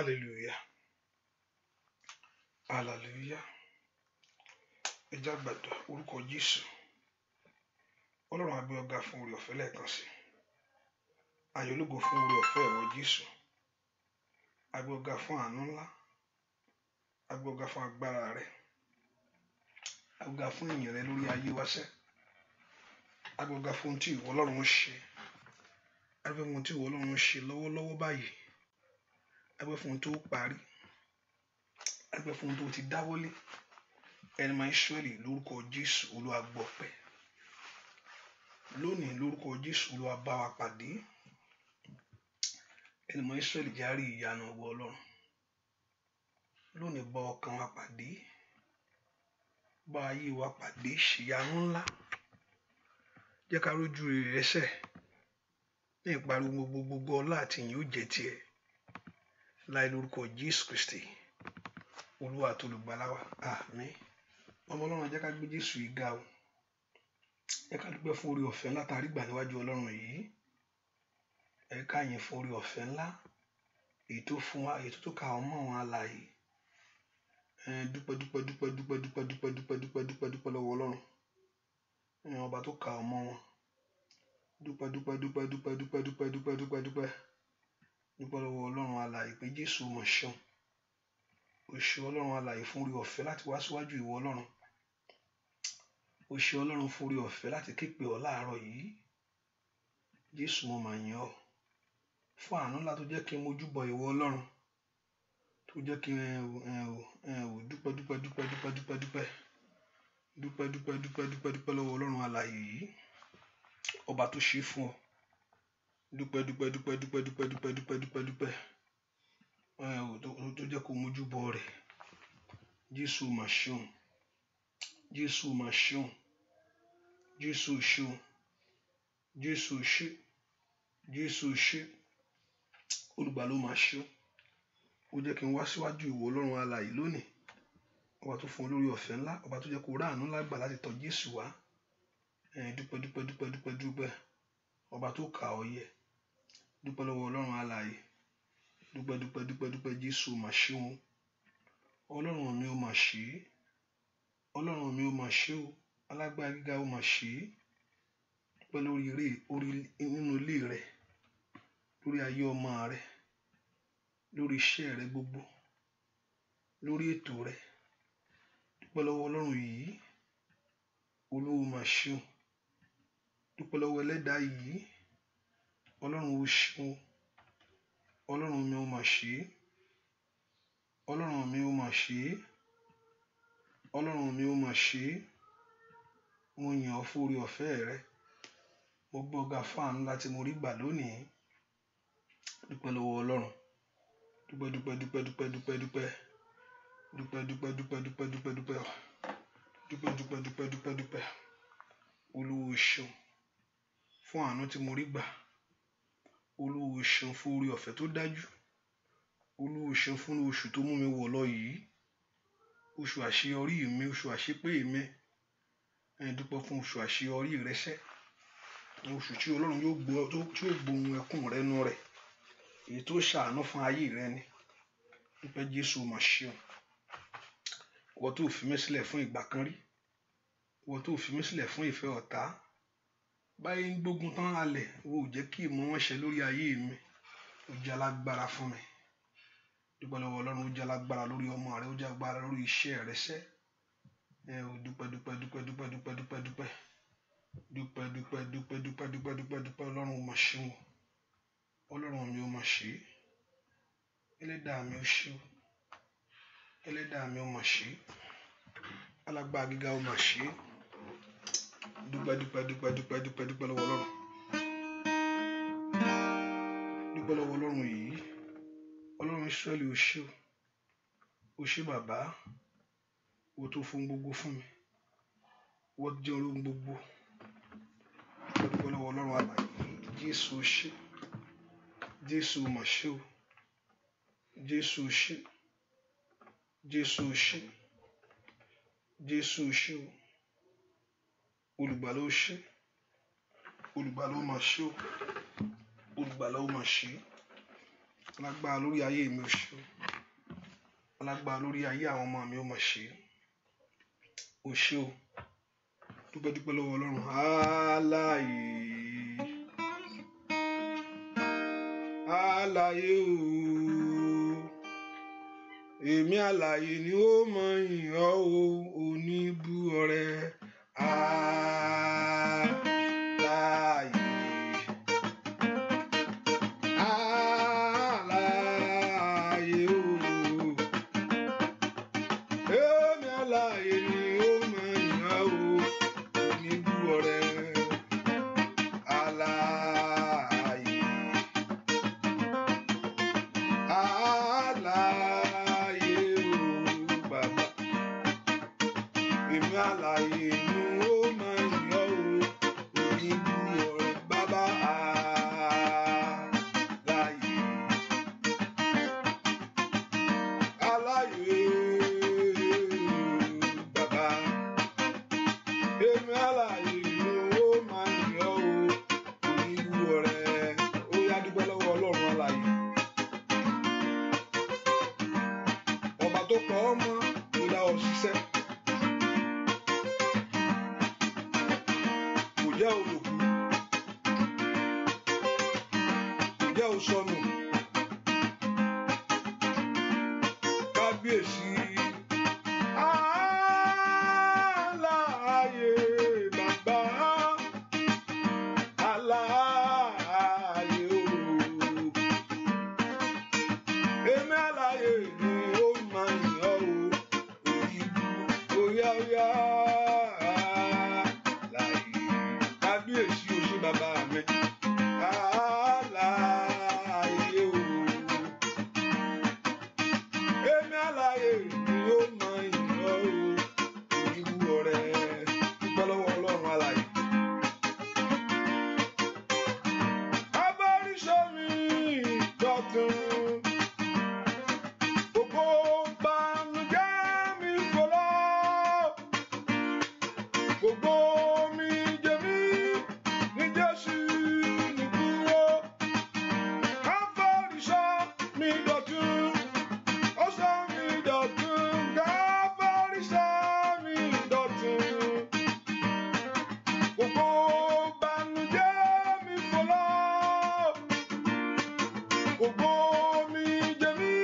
Hallelujah. Hallelujah. Ẹ jẹ́ á gbàdúrà orúkọ Jésù. Ọlọ́run, a gbé ọ ga fún oore ọ̀fẹ́ lẹ́ẹ̀kan sí. A yìn ọ́ lógo fún oore ọ̀fẹ́ ìwọ Jésù. A gbé ọ ga fún àánú ńlá. A gbé ọ ga fún agbára rẹ. A gbé ọ ga fún ìyìn rẹ lórí ayé wa sẹ́. A gbé ọ ga fún ohun tí ìwọ Ọlọ́run ń ṣe. A gbé fún ohun tí ìwọ Ọlọ́run ń ṣe lọ́wọ́lọ́wọ́ báyìí. A gbé fún ohun tó parí. A gbé fún ohun tó ti dáwọ́lé. Ẹni mímọ́ Ísírẹ́lì, lórúkọ Jésù, Olúwa gbọpẹ́. Lónìí, lórúkọ Jésù, Olúwa bá wa pàdé. Ẹni mímọ́ Ísírẹ́lì, jẹ́ á rí ìyanu ọwọ́ Ọlọ́run. Lónìí, bá ọkàn wa pàdé. Bá ayé wa pàdé, ṣèyanu ńlá. Jẹ́ ká rójú rere sẹ́. Ní ìparí gbogbo, gbogbo ọlá àti ìyìn ó jẹ́ tiẹ̀. Láì lórúkọ Jésù Kristi, Olúwa àti olùgbàlà wa. Àmín. Ọmọ Ọlọ́run, jẹ́ ká gbé Jésù yìí ga o. Ẹ ká dúpẹ́ fún oore ọ̀fẹ́ ńlá tá a rí gbà níwájú Ọlọ́run yìí. Ẹ ká yìn fún oore ọ̀fẹ́ ńlá èyí tó fún wa, èyí tó tó ka ọmọ àwọn alààyè. Ẹ dúpẹ́, dúpẹ́, dúpẹ́, dúpẹ́, dúpẹ́, dúpẹ́, dúpẹ́, dúpẹ́, dúpẹ́, dúpẹ́ lọ́wọ́ Ọlọ́run. Ẹ ọba tó ka ọmọ wọn. Dúpẹ́, dúpẹ́, dúpẹ́, dúpẹ́, dúpẹ́, dúpẹ́, dúpẹ́, dúpẹ́, dúpẹ́. Dúpẹ́ lọ́wọ́ Ọlọ́run alààyè pé Jésù mọ̀ ṣeun. O ṣé Ọlọ́run alààyè fún oore ọ̀fẹ́ láti wá síwájú ìwọ Ọlọ́run. O ṣé Ọlọ́run fún oore ọ̀fẹ́ láti ké pè ọ́ láàárọ̀ yìí. Jésù, mo mà yìn ọ́ fún àánú ńlá tó jẹ́ kí n mójúbọ ìwọ Ọlọ́run, tó jẹ́ kí n ò dúpẹ́, dúpẹ́, dúpẹ́, dúpẹ́, dúpẹ́, dúpẹ́, dúpẹ́, dúpẹ́, dúpẹ́, dúpẹ́, dúpẹ́ lọ́wọ́ Ọlọ́run alààyè yìí, ọba tó ṣe fún ọ. Dúpẹ́, dúpẹ́, dúpẹ́, dúpẹ́, dúpẹ́, dúpẹ́, dúpẹ́, dúpẹ́, dúpẹ́ tó jẹ́ kó mójúbọ rẹ̀. Jésù mà ṣeun. Jésù mà ṣeun. Jésù ṣeun. Jésù ṣe. Jésù ṣe. Olùgbàlà, mà ṣeun. Ó jẹ́ kí n wá síwájú ìwọ Ọlọ́run alààyè lónìí, ọba tó fún ọ lórí ọ̀fẹ́ ńlá, ọba tó jẹ́ kó ráàánú ńlá gbà láti tọ̀ Jésù wá. Dúpẹ́, dúpẹ́, dúpẹ́, dúpẹ́, dúpẹ́, ọba tó kà ọ́ yẹ. Dúpẹ́ lọ́wọ́ Ọlọ́run alààyè. Dúpẹ́, dúpẹ́, dúpẹ́, dúpẹ́. Jésù mà ṣeun. Ọlọ́run mi, ó mà ṣe é. Ọlọ́run mi, ó mà ṣe o. Alágbára gíga, ó mà ṣe é. Dúpẹ́ lórí eré orí nínú ilé rẹ, lórí ayé ọmọ rẹ, lórí iṣẹ́ rẹ gbogbo, lórí ètò rẹ. Dúpẹ́ lọ́wọ́ Ọlọ́run yìí. Olúwo mà ṣeun. Dúpẹ́ lọ́wọ́ Ẹlẹ́dàá yìí. Ọlọ́run, ó ṣeun. Ọlọ́run mi, ó mà ṣe é. Ọlọ́run mi, ó mà ṣe é. Ọlọ́run mi, ó mà ṣe é. Mo yìn ọ́ fún oore ọ̀fẹ́ rẹ. Mo gbé ọ ga fún àánú ńlá tí mo rí gbà lónìí. Dúpẹ́ lọ́wọ́ Ọlọ́run. Dúpẹ́, dúpẹ́, dúpẹ́, dúpẹ́, dúpẹ́, dúpẹ́, dúpẹ́, dúpẹ́, dúpẹ́, dúpẹ́, dúpẹ́, dúpẹ́, dúpẹ́, dúpẹ́, dúpẹ́, dúpẹ́, dúpẹ́. Olúwo ṣeun fún àánú tí mo rí gbà. Olúwo ṣeun fún oore ọ̀fẹ́ tó dájú. Olúwo ṣeun fún oṣù tó mú mi wọ̀ lọ yìí, oṣù àṣeyọrí mi, oṣù àṣepé mi. Ẹ dúpẹ́ fún oṣù àṣeyọrí rẹ sẹ́, oṣù tí Ọlọ́run yóò gbọ́, tí yóò gbóhùn ẹkún rẹ nú rẹ̀, èyí tó ṣàánú fún ayé rẹ ni. Dúpẹ́. Jésù mà ṣeun. Ìwọ tó fi mí sílẹ̀ fún ìgbà kan rí, ìwọ tó fi mí sílẹ̀ fún ìfẹ́ ọ̀tá báyìí ń gbógun tán halẹ̀, wo ò jẹ́ kí ìmọ̀ wọn ṣẹ lórí ayé mi. Ó jẹ́ alágbára fún mi. Dúpẹ́ lọ́wọ́ Ọlọ́run. Ó jẹ́ alágbára lórí ọmọ rẹ, ó jẹ́ agbára lórí iṣẹ́ rẹ sẹ́. Ẹ ò dúpẹ́, dúpẹ́, dúpẹ́, dúpẹ́, dúpẹ́, dúpẹ́, dúpẹ́, dúpẹ́, dúpẹ́, dúpẹ́, dúpẹ́, dúpẹ́, dúpẹ́, dúpẹ́. Ọlọ́run, ó mà ṣeun. Ọlọ́run mi, ó mà ṣe. Ẹlẹ́dàá mi, ó ṣe o. Ẹlẹ́dàá mi, ó mà ṣe. Alágbára gíga, ó mà ṣe. Dúpẹ́, dúpẹ́, dúpẹ́, dúpẹ́, dúpẹ́, dúpẹ́ lọ́wọ́ Ọlọ́run. Dúpẹ́ lọ́wọ́ Ọlọ́run yìí. Ọlọ́run Ísírẹ́lì, ó ṣe o. Ó ṣe, bàbá. Wo tó fún gbogbo fún mi, wọ́n jẹ́ olóhun gbogbo. Dúpẹ́ lọ́wọ́ Ọlọ́run alààyè. Jésù, ó ṣe. Jésù mà ṣe o. Jésù, ó ṣe. Jésù, ó ṣe. Jésù, ó ṣe o. Olùgbàlà, ó ṣe. Olùgbàlà, ó mà ṣe o. Olùgbàlà, ó mà ṣe. Alágbára lórí ayé mi, ò ṣe. Alágbára lórí ayé àwọn ọmọ mi, ó mà ṣe. Ò ṣe o. Dúpẹ́ dúpẹ́ lọ́wọ́ Ọlọ́run. Alààyè. Alààyè o. Èmi alààyè ni ó mọ yìn ọ́ o, oníbú ọrẹ. Alààyè. Alààyè o. Èmi alààyè ni ó mọ yìn ọ́ o, oníbú ọrẹ. Alààyè. Alààyè o bàbá. Èmi alààyè ni ó mọ yìn ọ́ o, oníbú ọrẹ bàbá. Alààyè. Alààyè bàbá. Èmi alààyè ni ó máa yìn ọ́ o, oníbú ọrẹ. Ó yá, dúpẹ́ lọ́wọ́ Ọlọ́run alààyè. Ọba tó pa ọ́ mọ́, tó dá ọ ṣiṣẹ́. Kò jẹ́ olùkú, kò jẹ́ òsọnù. Kábíyèsí. Alààyè bàbá. Alààyè o. Èmi alààyè ni ó máa yìn ọ́ o, oníbú óyá óyá. Alààyè. Kábíyèsí o ṣé bàbá mi. Alààyè o. Èmi alààyè ni ó máa yìn ọ́ o, oníbú ọrẹ. Dúpẹ́ lọ́wọ́ Ọlọ́run alààyè. Abáríṣẹ́ mi dọ̀tun. Gbogbo ìbànújẹ́ mi fò lọ. Gbogbo omijé mi ní Jésù nù kúrò. Káfáríṣọ́ mi dọ̀tun. Ó sọ mi dọ̀tun. Káfáríṣọ́ mi dọ̀tun. Gbogbo ìbànújẹ́ mi fò lọ. Gbogbo omijé mi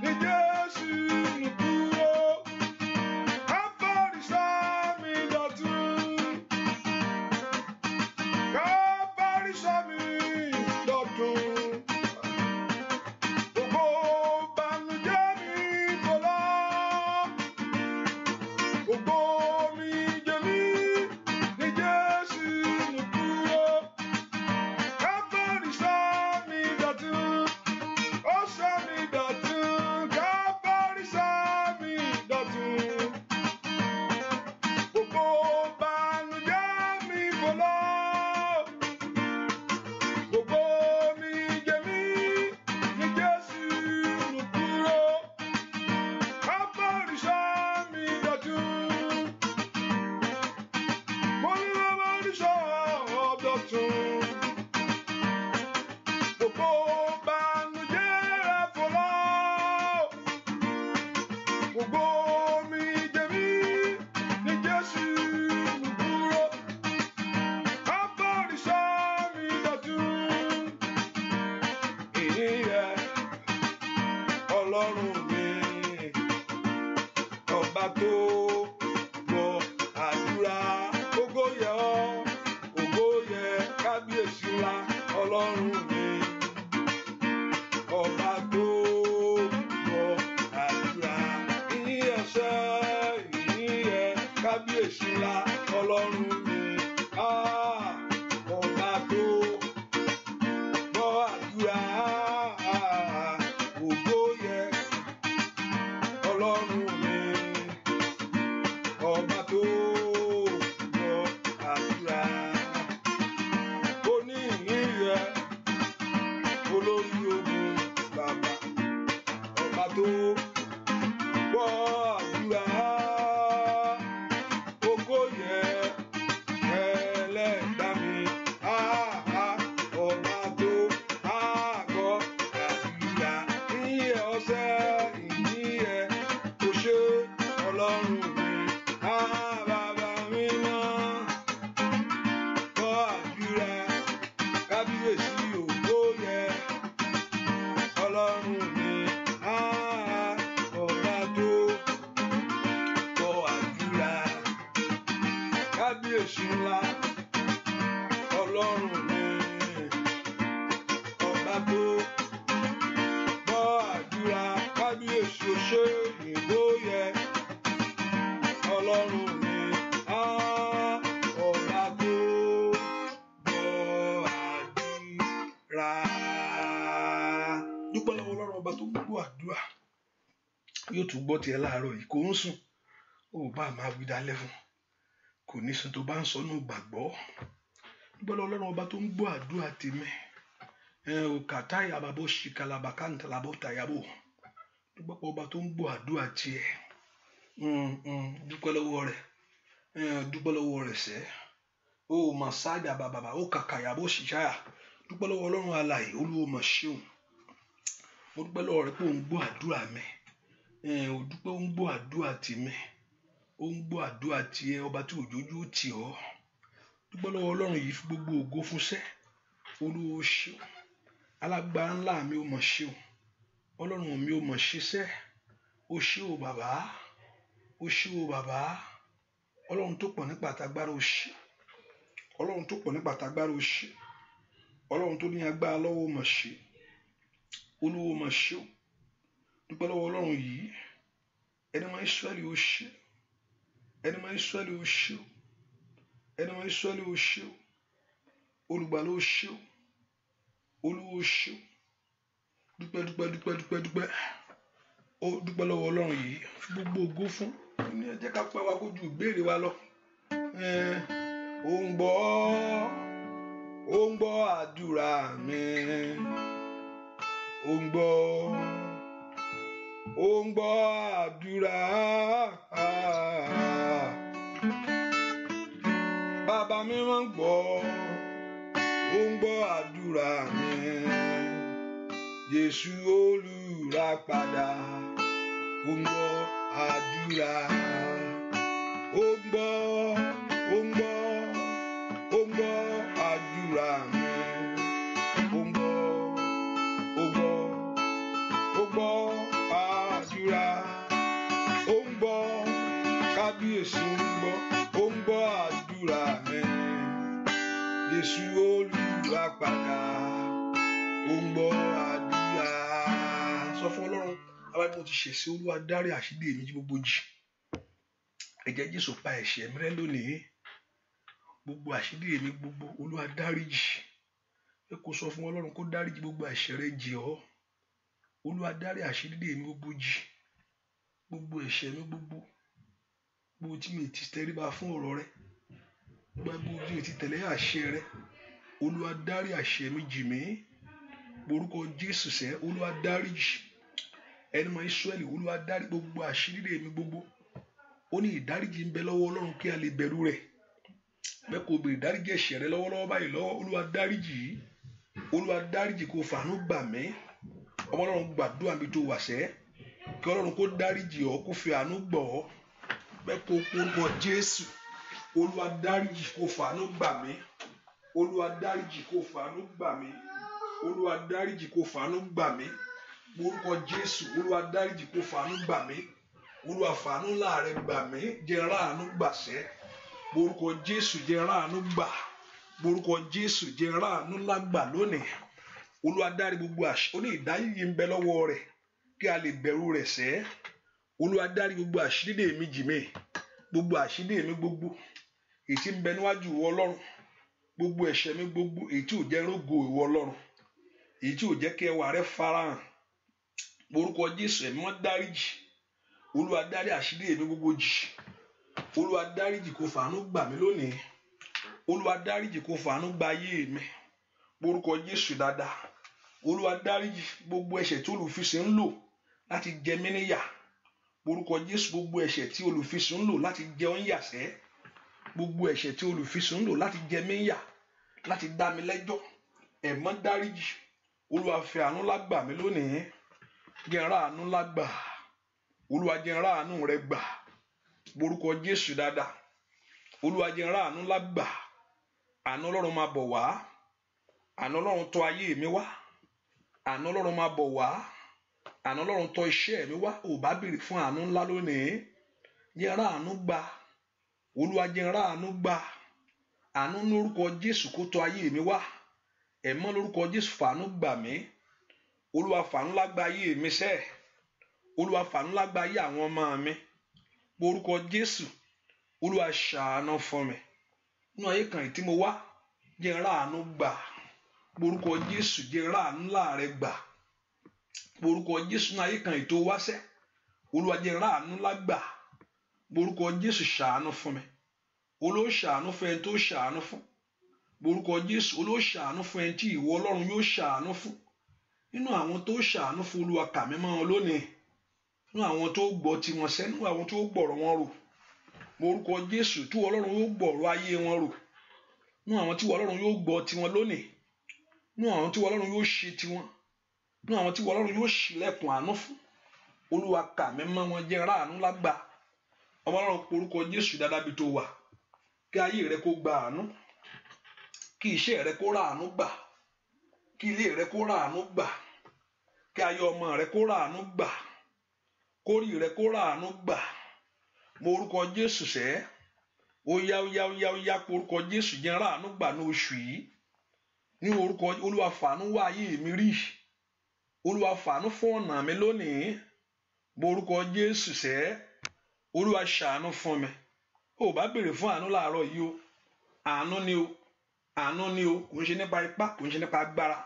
ní Jésù nù kúrò. Káfáríṣọ́ mi dọ̀tun. Káfáríṣọ́ mi dọ̀tun. Gbogbo ìbànújẹ́ mi fò lọ. Gbogbo omijé mi ní Jésù nù kúrò. Káfáríṣọ́ mi dọ̀tun. Ó sọ mi dọ̀tun. Káfáríṣọ́ mi dọ̀tun. Gbogbo ìbànújẹ́ mi fò lọ. Gbogbo omijé mi ní Jésù nù kúrò. Káfáríṣọ́ mi dọ̀tun. Mo ní káfáríṣọ́ dọ̀tun. Gbogbo ìbànújẹ́ rẹ̀ fò lọ. Gbogbo omijé mi ní Jésù nù kúrò. Káfáríṣọ́ mi dọ̀tun. Ìyìn yẹ Ọlọ́run mi, ọba tó gbọ́ àdúrà. Ògo yẹ ọ́, ògo yẹ kábíyèsí ńlá Ọlọ́run mi, ọba tó gbọ́ àdúrà. Ìyìn ẹsẹ̀, ìyìn yẹ kábíyèsí ńlá Ọlọ́run mi. Ah, ọba tó gbọ́ àdúrà. Ògo yẹ Ọlọ́run mi, ọba tó gbọ́ àdúrà. Ó ní ìyìn yẹ olórí ogun bàbá, ọba tó gbọ́ àdúrà. Ògo yẹ ṣe ìgbóyè Ọlọ́run mi, ọba tó gbọ́ àdúrà. Dúpẹ́ lọ́wọ́ Ọlọ́run ọba tó gbọ́ àdúrà. Yóò tún gbọ́ tiẹ̀ láàárọ̀ yìí. Kò ń sùn, ó bá máa wí dálẹ́ fún. Kò ní sùn tó bá ń sọ nù gbàgbọ́. Dúpẹ́ lọ́wọ́ Ọlọ́run ọba tó ń gbọ́ àdúrà tèmi. Òkàtà yàbàbò ṣìkàlàbà kàǹtàlàbò tàyàbò. Dúpẹ́ pé ọba tó ń gbọ́ àdúrà tiẹ̀. Dúpẹ́ lọ́wọ́ rẹ̀. Dúpẹ́ lọ́wọ́ rẹ̀ sẹ́. Ó màsájà bàbàbà ó kàkà yàbò ṣìṣàyà. Dúpẹ́ lọ́wọ́ Ọlọ́run alààyè, Olúwa mà ṣeun. Mo dúpẹ́ lọ́wọ́ rẹ pé ò ń gbọ́ àdúrà mi. Ò dúpẹ́ ó ń gbọ́ àdúrà tèmi. Ó ń gbọ́ àdúrà tiẹ̀, ọba tí òjòjú ó tì ọ́. Dúpẹ́ lọ́wọ́ Ọlọ́run yìí fi gbogbo ògo fún sẹ́. Olúwa ó ṣeun. Alágbára ńlá mi ó mà ṣeun. Ọlọ́run mi ó mà ṣiṣẹ́. Ó ṣé o bàbá. Ó ṣé o bàbá. Ọlọ́run tó pọ̀ nípa àtagbára ó ṣé. Ọlọ́run tó pọ̀ nípa àtagbára ó ṣé. Ọlọ́run tó ní agbára lọ́wọ́ ó mà ṣe. Olúwa ó mà ṣe o. Dúpẹ́ lọ́wọ́ Ọlọ́run yìí. Ẹni mọ́ Ísírẹ́lì ó ṣé. Ẹni mọ́ Ísírẹ́lì ó ṣé o. Ẹni mọ́ Ísírẹ́lì ó ṣé o. Olùgbàlà ó ṣé o. Olúwa ó ṣé o. Dúpẹ́ dúpẹ́ dúpẹ́ dúpẹ́ dúpẹ́. Ó dúpẹ́ lọ́wọ́ Ọlọ́run yìí. Fi gbogbo ògo fún. Ní ẹ jẹ́ ká pẹ́ wa kó ju ìbéèrè wa lọ. Ó ń gbọ́, ó ń gbọ́ àdúrà mi. Ó ń gbọ́, ó ń gbọ́ àdúrà. Bàbá mi máa ń gbọ́, ó ń gbọ́ àdúrà mi. Jésù olùràpadà, ó ń gbọ́ àdúrà. Ó ń gbọ́, ó ń gbọ́, ó ń gbọ́ àdúrà mi. Ó ń gbọ́, ó gbọ́, ó gbọ́ àdúrà. Ó ń gbọ́, kábíyèsí ń gbọ́, ó ń gbọ́ àdúrà mi. Jésù olùràpadà, ó ń gbọ́ àdúrà. Sọ fún Ọlọ́run, bàbá mi mo ti ṣẹ̀ sí Olúwa, dárí àṣírí èmi jí gbogbo jì. Ẹ̀jẹ̀ Jésù pa ẹ̀ṣẹ̀ mi rẹ́ lónìí. Gbogbo àṣírí èmi gbogbo, Olúwa dáríjì. Ẹ kò sọ fún Ọlọ́run kó dáríjì gbogbo ẹ̀ṣẹ̀ rẹ jì ọ́. Olúwa dárí àṣírí èmi gbogbo jì. Gbogbo ẹ̀ṣẹ̀ mi gbogbo. Gbogbo tí mi ti tẹríba fún ọ̀rọ̀ rẹ. Gbogbo tí mi ti tẹ̀lé àṣẹ rẹ. Olúwa dárí àṣẹ mi jì mí. Orúkọ Jésù sẹ́, Olúwa dáríjì. Ẹni mọ́ Ísírẹ́lì, Olúwa dárí gbogbo àṣírí èmi gbogbo. Ó ní ìdáríjì ń bẹ lọ́wọ́ Ọlọ́run kí a lè bẹ̀rù rẹ̀. Bẹ́ẹ̀ kò béèrè ìdáríjì ẹ̀ṣẹ̀ rẹ lọ́wọ́lọ́wọ́ báyìí lọ́wọ́. Olúwa dáríjì yìí. Olúwa dáríjì kó fàánú gbà mí. Ọmọ Ọlọ́run gbàdúrà mi tó wà sẹ́. Kí Ọlọ́run kó dáríjì ọ́, kó fi àánú gbọ̀ ọ́. Bẹ́ẹ̀ kó orúkọ Jésù. Olúwa dáríjì kó fàánú gbà mí. Olúwa dáríjì kó fàánú gbà mí. Olúwa dáríjì kó fàánú gbà mí. Orúkọ Jésù. Olúwa dáríjì kó fàánú gbà mí. Olúwa fàánú ńlá rẹ gbà mí. Jẹ́ ráàánú gbàṣẹ́. Orúkọ Jésù jẹ́ ráàánú gbà. Orúkọ Jésù jẹ́ ráàánú ńlá gbà lónìí. Olúwa dárí gbogbo àṣẹ. Ó ní ìdáríjì ń bẹ lọ́wọ́ rẹ̀ kí a lè bẹ̀rù rẹ̀ sẹ́. Olúwa dárí gbogbo àṣírí èmi jì mí. Gbogbo àṣírí èmi gbogbo. Èyí tí ń bẹ níwájú ìwọ Ọlọ́run. Gbogbo ẹ̀ṣẹ̀ mi gbogbo. Èyí tí ò jẹ́ rógo ìwọ Ọlọ́run. Èyí tí ò jẹ́ kí ẹwà rẹ farahàn. Orúkọ Jésù ẹ̀mí wọn dáríjì. Olúwa dárí àṣírí èmi gbogbo jì. Olúwa dáríjì kó fàánú gbà mí lónìí. Olúwa dáríjì kó fàánú gba ayé mi. Orúkọ Jésù dáadáa. Olúwa dáríjì gbogbo ẹ̀ṣẹ̀ tí olùfisùn ń lò láti jẹ mí níyà. Orúkọ Jésù gbogbo ẹ̀ṣẹ̀ tí olùfisùn ń lò láti jẹ ọ́ ń yà sẹ́. Gbogbo ẹ̀ṣẹ̀ tí olùfisùn ń lò láti jẹ mí níyà, láti dá mi lẹ́jọ́. Ẹ̀mọ́ dáríjì. Olúwa fi àánú ńlá gbà mí lónìí. Jẹ́ n ráàánú ńlá gbà. Olúwa jẹ́ n ráàánú rẹ gbà. Orúkọ Jésù dáadáa. Olúwa jẹ́ n ráàánú ńlá gbà. Àánú Ọlọ́run máa bọ̀ wá. Àánú Ọlọ́run tọ̀ ayé mi wá. Àánú Ọlọ́run máa bọ̀ wá. Àánú Ọlọ́run tọ̀ iṣẹ́ mi wá. Ò bá béèrè fún àánú ńlá lónìí. Jẹ́ n ráàánú gbà. Olúwa jẹ́ n ráàánú gbà. Àánú lórúkọ Jésù kó tọ̀ ayé mi wá. Ẹ̀mọ́ lórúkọ Jésù fàánú gbà mí. Olúwa fàánú ńlá gba ayé mi sẹ́. Olúwa fàánú ńlá gba ayé àwọn ọmọ mi. Orúkọ Jésù, Olúwa ṣàánú fún mi. Nínú ayé kan tí mo wá, jẹ́ n ráàánú gbà. Orúkọ Jésù, jẹ́ n ráàánú ńlá rẹ gbà. Orúkọ Jésù, nínú ayé kan tó wáṣẹ́, Olúwa jẹ́ n ráàánú ńlá gbà. Orúkọ Jésù, ṣàánú fún mi. Olóò ṣàánú fún ẹni tó ṣàánú fún. Orúkọ Jésù, Olóò ṣàánú fún ẹni tí ìwọ Ọlọ́run yóò ṣàánú fún. Nínú àwọn tó ṣàánú fún, Olúwa kà mí mọ́ wọn lónìí. Nínú àwọn tó gbọ́ tiwọn sẹ́, nínú àwọn tó gbọ̀rọ̀ wọn rò. Orúkọ Jésù, tí Ọlọ́run yóò gbọ̀rọ̀ ayé wọn rò. Nínú àwọn tí Ọlọ́run yóò gbọ́ tiwọn lónìí. Nínú àwọn tí Ọlọ́run yóò ṣe tiwọn. Nínú àwọn tí Ọlọ́run yóò ṣílẹ̀kùn àánú fún. Olúwa kà mí mọ́ wọn, jẹ́ ráàánú lágbà. Ọmọ Ọlọ́run, porúkọ Jésù dáadáa bí tó wà. Kí ayé rẹ kó gba àánú. Kí iṣẹ́ rẹ kó ráàánú gbà. Kí ilé rẹ kó ráàánú gbà. Kí ayé ọmọ rẹ kó ráàánú gbà. Kórí rẹ kó ráàánú gbà. Mo orúkọ Jésù sẹ́. Ó yá, ó yá, ó yá, ó yá, porúkọ Jésù, jẹ́ ráàánú gbà ní oṣù yìí. Ní orúkọ Olúwa, fàánú wá ayé mi rí. Olúwa fàánú fún ọ̀nà mi lónìí. Mo orúkọ Jésù sẹ́. Olúwa ṣàánú fún mi. Ó bá béèrè fún àánú láàárọ̀ yìí o. Àánú ni o. Àánú ni o. Kò ń ṣe nípa ipá, kò ń ṣe nípa agbára.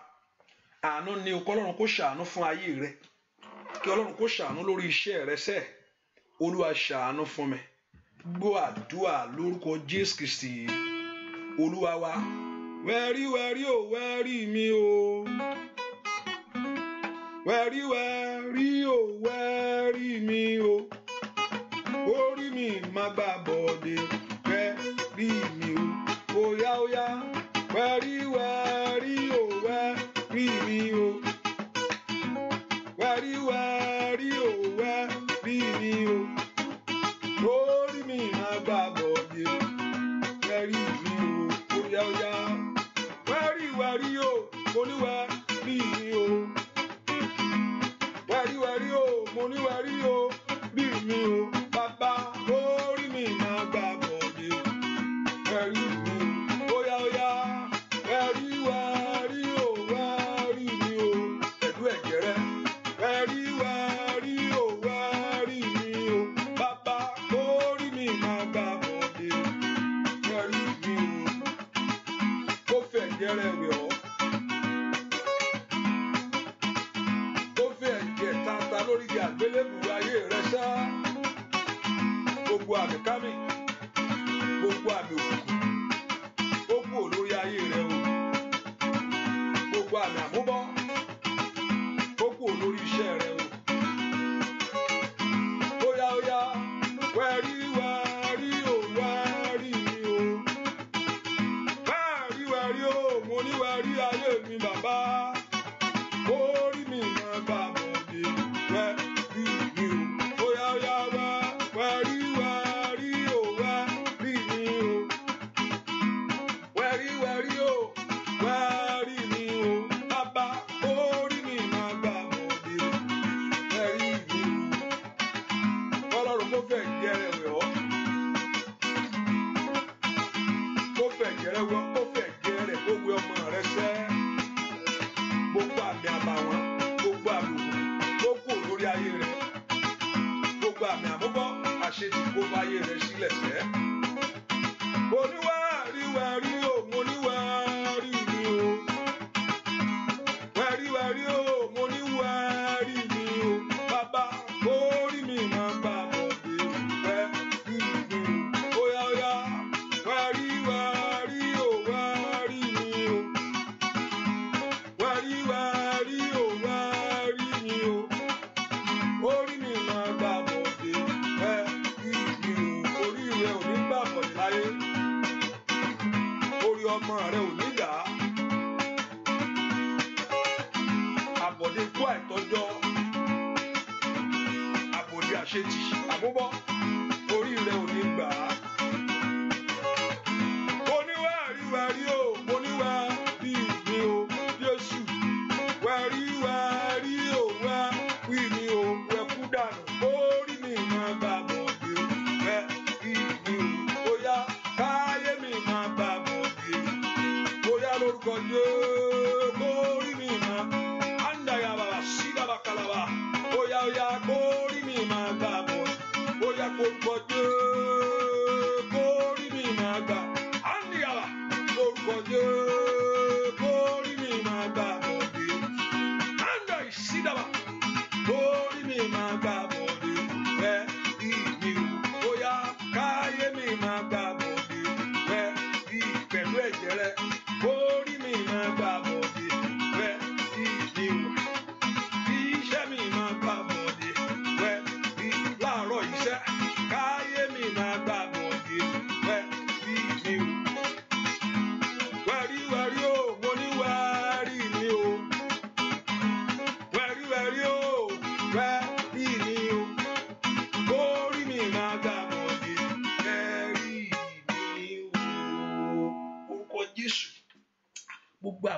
Àánú ni o. Kọ́lọ́run kó ṣàánú fún ayé rẹ. Kí Ọlọ́run kó ṣàánú lórí iṣẹ́ rẹ sẹ́. Olúwa ṣàánú fún mi. Gbọ́ àdúrà lórúkọ Jésù Kristi. Olúwa wa. Wẹ́rí wẹ́rí o, wẹ́rí mi o. Wẹ́rí wẹ́rí o, wẹ́rí mi o. Orí mi má gbà bọ̀dé, wẹ́rí mi o. Óyá óyá, wẹ́rí wẹ́rí o, wẹ́rí mi o. Wẹ́rí wẹ́rí o, wẹ́rí mi o. Orí mi má gbà bọ̀dé, wẹ́rí mi o. Óyá óyá, wẹ́rí wẹ́rí o, mo ní wẹ́rí mi o. Wẹ́rí wẹ́rí o, mo ní wẹ́rí o, bí mi o. Bàbá, orí mi má gbà bọ̀dé, wẹ́rí mi o. Óyá óyá, wẹ́rí wẹ́rí o, wẹ́rí mi o. Pẹ̀lú ẹ̀jẹ̀ rẹ. Wẹ́rí wẹ́rí o, wẹ́rí mi o. Bàbá, orí mi má gbà bọ̀dé, wẹ́rí mi o. Kó fẹ́ ẹ̀jẹ̀ rẹ wẹ̀ ọ́. Kó fẹ́ ẹ̀jẹ̀ tata lórí igi àgbélébùú ayé rẹ sá. Gbogbo àmì kámi, gbogbo àmì òkùnkùn, ó kúrò lórí ayé rẹ o. Gbogbo àmì àmúbọ́, ó kúrò lórí iṣẹ́ rẹ o. Óyá óyá, wẹ́rí wẹ́rí o, wẹ́rí mi o. Wẹ́rí wẹ́rí o, mo ní wẹ́rí ayé mi bàbá. Orí mi máa gbà bọ̀dé, wẹ́rí mi o. Óyá óyá, wẹ́rí wẹ́rí o, wẹ́rí mi o. Wẹ́rí wẹ́rí o, wẹ́rí mi o. Bàbá, orí mi máa gbà bọ̀dé, wẹ́rí mi o. Ọlọ́run kó fẹ́ jẹrẹ wẹ̀ ọ́. Kó fẹ́ jẹrẹ wẹ̀ ọ́, kó fẹ́ jẹrẹ kó wẹ ọmọ rẹ sẹ́. Gbogbo àmì àbàwọ́n, gbogbo àmì òkùnkùn, kó kúrò lórí ayé rẹ. Gbogbo àmì àmúbọ́, àṣetì kó fa ayé rẹ sílẹ̀ sẹ́. Mo ní wẹ́rí wẹ́rí o, mo ní wẹ́rí mi o. Wẹ́rí wẹ́rí o, mo ní wẹ́rí mi o. Bàbá, orí mi máa gbà bọ̀dé, wẹ́rí mi o. Óyá óyá, wẹ́rí wẹ́rí o, wẹ́rí mi o. Wẹ́rí wẹ́rí o, wẹ́rí mi o. Orí mi máa gbà bọ̀dé, wẹ́rí mi o. Orí rẹ ò ní gbà bọ̀dé láyé. Orí ọmọ rẹ ò ní dà á. Àbọ̀dé kú àìtọ́jọ́. Àbọ̀dé àṣetì àmúbọ́. Orí rẹ ò ní gbà á. Mo ní wẹ́rí wẹ́rí o, mo ní wẹ́rí mi o, Jésù. Wẹ́rí wẹ́rí o, wẹ́rí mi o, wẹ́kú dànù. Orí mi máa gbà bọ̀dé, wẹ́rí mi o. Óyá, káyé mi máa gbà bọ̀dé. Óyá lórúkọ Jésù, orí mi máa. Andaya baba, sídàbà kalaba. Óyá óyá, kórí.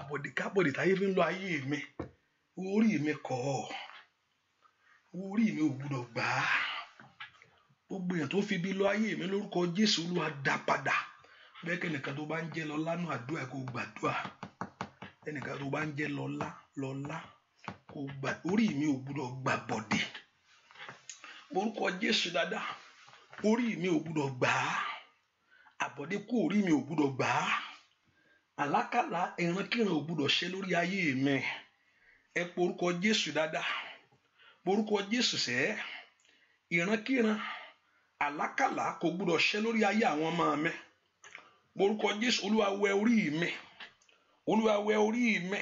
Àbọ̀dè kábọ̀dè táyé fi ń lọ ayé mi, orí mi kọ̀ ọ́, orí mi ò gbúdọ̀ gbà á. Gbogbo èèyàn tó fi bí lọ ayé mi lórúkọ Jésù, Olúwa dá padà. Bẹ́ẹ̀ kẹ́nìkan tó bá ń jẹ́ lọ́lá nù àdúrà kó gbàdúrà. Ẹnìkan tó bá ń jẹ́ lọ́lá lọ́lá kó gbà. Orí mi ò gbúdọ̀ gbà bọ̀dè. Orúkọ Jésù dáadáa. Orí mi ò gbúdọ̀ gbà á. Àbọ̀dé kú, orí mi ò gbúdọ̀ gbà á. Àlákàlà ìrankíran ò gbúdọ̀ ṣe lórí ayé mi. Ẹ pe orúkọ Jésù dáadáa. Orúkọ Jésù sẹ́. Ìrankíran àlákàlà kò gbúdọ̀ ṣe lórí ayé àwọn ọmọ mi. Orúkọ Jésù, Olúwa wẹ orí mi. Olúwa wẹ orí mi.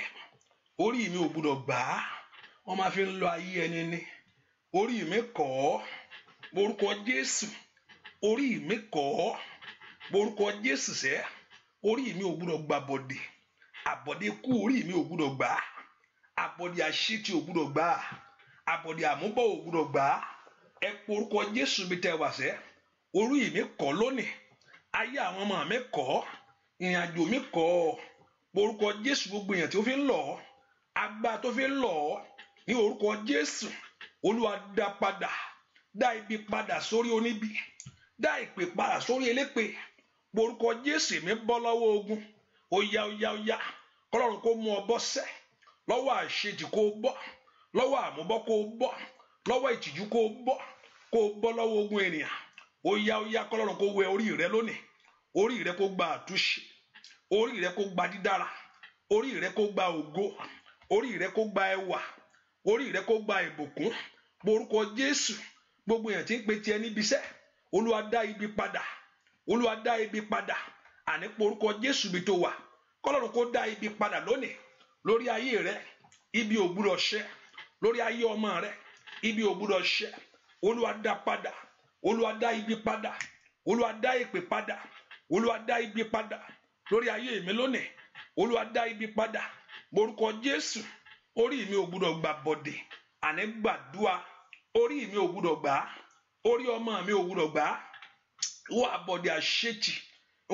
Orí mi ò gbúdọ̀ gbà á. Wọ́n máa fi ń lọ ayé ẹni ni. Orí mi kọ̀ ọ́. Orúkọ Jésù. Orí mi kọ̀ ọ́. Orúkọ Jésù sẹ́. Orí mi ò gbúdọ̀ gbà bọ̀dè. Àbọ̀dé kú, orí mi ò gbúdọ̀ gbà á. Àbọ̀dé àṣetì ò gbúdọ̀ gbà á. Àbọ̀dé àmúbọ̀ ò gbúdọ̀ gbà á. Ẹ pe orúkọ Jésù mi tẹ wá sẹ́. Orí mi kọ̀ lónìí. Ayé àwọn ọmọ mi kọ̀. Ìrìnàjò mi kọ̀. Orúkọ Jésù, gbogbo èèyàn tí ó fi ń lọ̀ ọ́, agbára tó fi ń lọ̀ ọ́ ní orúkọ Jésù, Olúwa dá padà. Dá ibi padà sórí oníbi. Dá ìpè padà sórí elépè. Orúkọ Jésù, mi bọ́ lọ́wọ́ ogun. Ó yá, ó yá, ó yá. Kọ́lọ́run kó mú ọ bọ́ sẹ́. Lọ́wọ́ àṣejù kó bọ́. Lọ́wọ́ àmúbọ́ kó bọ́. Lọ́wọ́ ìtìjú kó bọ́. Kó bọ́ lọ́wọ́ ogun ènìyàn. Ó yá, ó yá. Kọ́lọ́run kó wẹ orí rẹ lónìí. Orí rẹ kó gba àtúnṣe. Orí rẹ kó gba dídára. Orí rẹ kó gba ògo. Orí rẹ kó gba ẹwà. Orí rẹ kó gba ìbùkún. Orúkọ Jésù, gbogbo èèyàn tí ń pe tiẹ̀ níbi iṣẹ́, Olúwa dá ibi padà. Olúwa dá ibi padà. Àní orúkọ Jésù bí tó wà. Kọ́lọ́run kó dá ibi padà lónìí. Lórí ayé rẹ, ibi ò gbúdọ̀ ṣẹ. Lórí ayé ọmọ rẹ, ibi ò gbúdọ̀ ṣẹ. Olúwa dá padà. Olúwa dá ibi padà. Olúwa dá èpè padà. Olúwa dá ibi padà. Lórí ayé mi lónìí, Olúwa dá ibi padà. Orúkọ Jésù, orí mi ò gbúdọ̀ gbà bọ̀dè. Àní gbàdúrà. Orí mi ò gbúdọ̀ gbà. Orí ọmọ mi ò gbúdọ̀ gbà. Wà bọ̀dè àṣetì.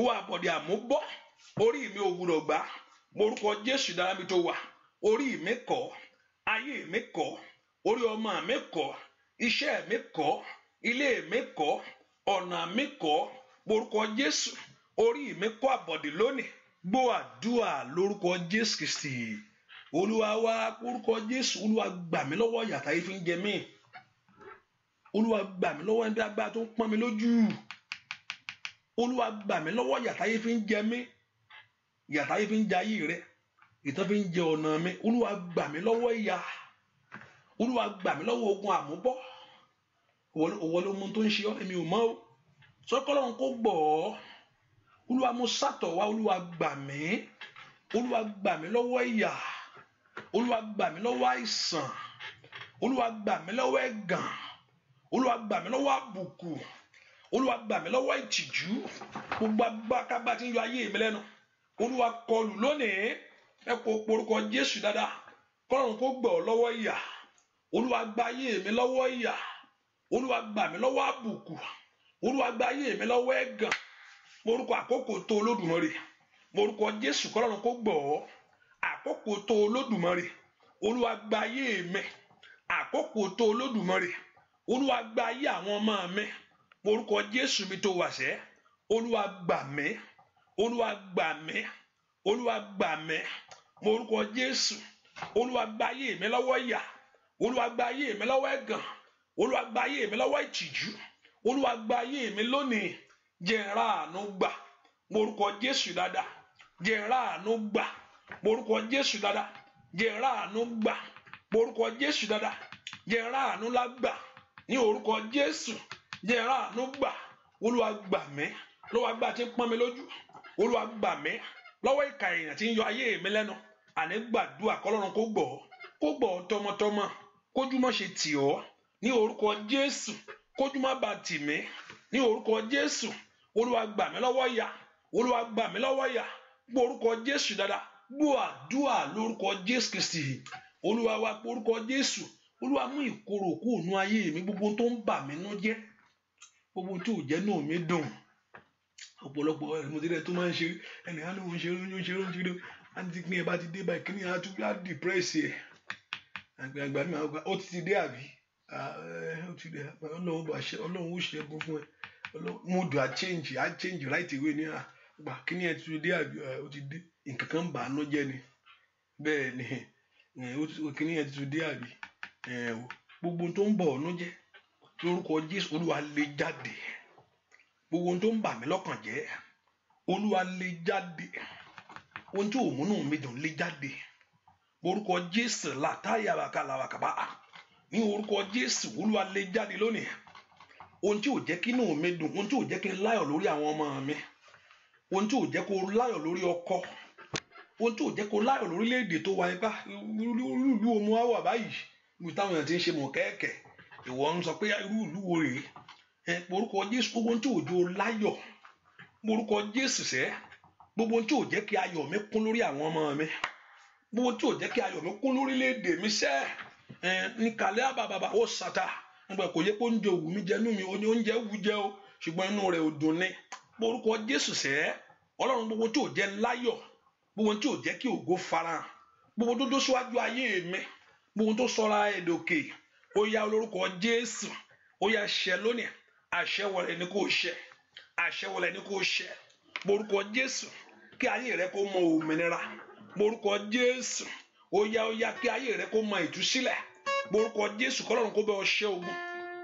Wà bọ̀dè àmúbọ̀. Orí mi ò gbúdọ̀ gbà. Orúkọ Jésù dára mi tó wà. Orí mi kọ̀. Ayé mi kọ̀. Orí ọmọ mi kọ̀. Iṣẹ́ mi kọ̀. Ilé mi kọ̀. Ọ̀nà mi kọ̀. Orúkọ Jésù. Orí mi kọ̀ àbọ̀dè lónìí. Gbọ́ àdúrà lórúkọ Jésù Kristi. Olúwa wá, orúkọ Jésù, Olúwa gbà mí lọ́wọ́ ìyà táyé fi ń jẹ mí. Olúwa gbà mí lọ́wọ́ ẹni agbára tó ń pọ́n mi lójú. Olúwa gbà mí lọ́wọ́ ìyà táyé fi ń jẹ mí. Ìyà táyé fi ń jẹ ayé rẹ. Ìtàn fi ń jẹ ọ̀nà mi. Olúwa gbà mí lọ́wọ́ ìyà. Olúwa gbà mí lọ́wọ́ ogun àmúbọ́. Òwò ló mú tó ń ṣe ọ́, èmi ò mọ̀ o. Sọ́kọ́lọ́run kó gbọ́ ọ́. Olúwa mú sátọ̀ wá, Olúwa gbà mí. Olúwa gbà mí lọ́wọ́ ìyà. Olúwa gbà mí lọ́wọ́ àìsàn. Olúwa gbà mí lọ́wọ́ ẹ̀gàn. Olúwa gbà mí lọ́wọ́ àbùkù. Olúwa gbà mí lọ́wọ́ ìtìjú. Gbogbo agbákágbá tí ń yọ ayé mi lẹ́nu. Olúwa kọlù lónìí. Ẹ kó porúkọ Jésù dáadáa. Kọ́lọ́run kó gbà ọ́ lọ́wọ́ ìyà. Olúwa gba ayé mi lọ́wọ́ ìyà. Olúwa gbà mí lọ́wọ́ àbùkù. Olúwa gba ayé mi lọ́wọ́ ẹ̀gàn. Morúkọ àkókò tó Olódùmarè. Morúkọ Jésù, kọ́lọ́run kó gbọ́ ọ́. Àkókò tó Olódùmarè. Olúwa gba ayé mi. Àkókò tó Olódùmarè. Olúwa gba ayé àwọn ọmọ mi. Morúkọ Jésù mi tó wà sẹ́. Olúwa gbà mí. Olúwa gbà mí. Olúwa gbà mí. Morúkọ Jésù. Olúwa gba ayé mi lọ́wọ́ ìyà. Olúwa gba ayé mi lọ́wọ́ ẹ̀gàn. Olúwa gba ayé mi lọ́wọ́ ìtìjú. Olúwa gba ayé mi lónìí. Jẹ́ n ráàánú gbà. Morúkọ Jésù dáadáa. Jẹ́ n ráàánú gbà. Morúkọ Jésù dáadáa. Jẹ́ n ráàánú gbà. Morúkọ Jésù dáadáa. Jẹ́ n ráàánú lágbà. Ní orúkọ Jésù. Jẹ́ n ráàánú gbà. Olúwa gbà mí. Lọ́wọ́ agbára tí ń pọ́n mi lójú. Olúwa gbà mí. Lọ́wọ́ ìkà èèyàn tí ń yọ ayé mi lẹ́nu. Àní gbàdúrà kọ́lọ́run kó gbọ́. Kó gbọ́ tọmọtọmọ. Kójú má ṣe tì ọ́. Ní orúkọ Jésù. Kójú má bà tì mí. Ní orúkọ Jésù. Olúwa gbà mí lọ́wọ́ ìyà. Olúwa gbà mí lọ́wọ́ ìyà. Gbọ́ orúkọ Jésù dáadáa. Gbọ́ àdúrà lórúkọ Jésù Kristi. Olúwa wa, orúkọ Jésù. Olúwa mú ìkorò kúrò nú ayé mi. Gbogbo tó ń bà mí nú jẹ́. Gbogbo tí ò jẹ́ nú mi dùn. Ọ̀pọ̀lọpọ̀ mo ti rẹ̀ tó máa ń ṣe ẹnìkan ló ń ṣe ń ṣe ń ṣe. Àti kí ni ẹ bá ti dé báyìí, kí ni a tún á depress ẹ. Àgbàgbà mi àwọn ó ti dé àbí? Ó ti dé. Ọlọ́run bá ṣe, Ọlọ́run ó ṣẹ́gun fún ẹ. Mood á change right away ní àgbà. Kí ni ẹ ti dé àbí? Ó ti dé. Nǹkan kan bà á nú jẹ́ ni. Bẹ́ẹ̀ ni, kí ni ẹ ti dé àbí? Gbogbo ohun tó ń bọ̀ ọ́ nú jẹ́ lórúkọ Jésù, Olúwa lé jáde. Gbogbo ohun tó ń bà mí lọ́kàn jẹ́, Olúwa lé jáde. Ohun tí ò múnú mi dùn, lé jáde. Orúkọ Jésù látàyàbàkàlàbàkàbà. Ní orúkọ Jésù, Olúwa lé jáde lónìí. Ohun tí ò jẹ́ kí inú mi dùn, ohun tí ò jẹ́ kí n láyọ̀ lórí àwọn ọmọ mi, ohun tí ò jẹ́ kó láyọ̀ lórí ọkọ, ohun tí ò jẹ́ kó láyọ̀ lórílẹ̀‐èdè tó wà nípa irú ìlú omu wá wà báyìí, níbi táwọn èèyàn ti ń ṣe mọ̀ kẹ́ẹ̀kẹ́, ìwọ ń sọ pé irú ìlú wo rèé? Ẹ orúkọ Jésù, gbogbo ohun tí ò jẹ́ o láyọ̀, orúkọ Jésù sẹ́, gbogbo ohun tí ò jẹ́ kí ayọ̀ mi kún lórí àwọn ọmọ mi, gbogbo ohun tí ò jẹ́ kí ayọ̀ mi kún lórílẹ̀‐èdè mi sẹ́, ẹ ní kàlẹ́ àbàbàbà ó sàtà. Nígbà kò yẹ kó oúnjẹ òwú mi jẹ inú mi, oúnjẹ wù jẹ o, ṣùgbọ́n inú rẹ̀ ò dùn ni. Orúkọ Jésù sẹ́, Ọlọ́run, gbogbo tí ò jẹ́ láyọ̀, gbogbo tí ò jẹ́ kí ògo farahàn, gbogbo tó dó síwájú ayé mi, gbogbo tó sọra ẹ̀dọ̀kè, ó yá lórúkọ Jésù, ó yá ṣẹ lónìí. Àṣẹ wọlé ni kò ṣẹ, àṣẹ wọlé ni kò ṣẹ. Orúkọ Jésù, kí ayé rẹ kó mọ òmìnira. Orúkọ Jésù, ó yá, ó yá, kí ayé rẹ kó mọ ìtúsílẹ̀. Orúkọ Jésù, kọ́lọ́run kó bẹ́ ọ ṣẹ́ ogun,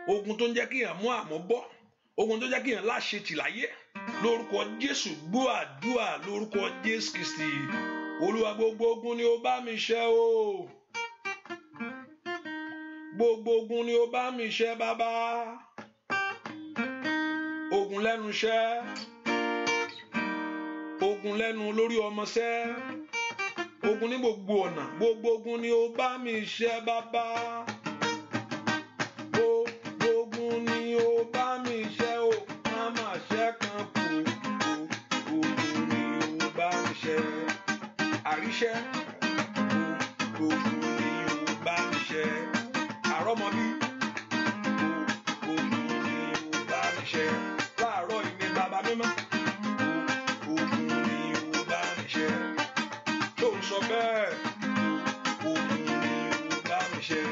ogun tó ń jẹ́ kí èèyàn mú àmọ́ bọ́, ogun tó ń jẹ́ kí èèyàn láṣẹ tì láyé. Lórúkọ Jésù, gbọ́ àdúrà lórúkọ Jésù Kristi. Olúwa, gbogbo ogun ni ó bá mi ṣẹ́ o. Gbogbo ogun ni ó bá mi ṣẹ́ bàbá. Ogun lẹ́nu iṣẹ́, ogun lẹ́nu lórí ọmọ ṣẹ́, ogun ní gbogbo ọ̀nà, gbogbo ogun ni ó bá mi ṣẹ́ bàbá. Gbogbo ogun ni ó bá mi ṣẹ́ o, má má ṣẹ́ kan kù. Gbogbo ogun ni ó bá mi ṣẹ́. Àríṣẹ́, gbogbo ogun ni ó bá mi ṣẹ́. Àrọ́mọbí, gbogbo ogun ni ó bá mi ṣẹ́. Láàárọ̀ yìí ni bàbá mímọ́, gbogbo ogun ni ó bá mi ṣẹ́. Tó ń sọ bẹ́ẹ̀, gbogbo ogun ni ó bá mi ṣẹ́.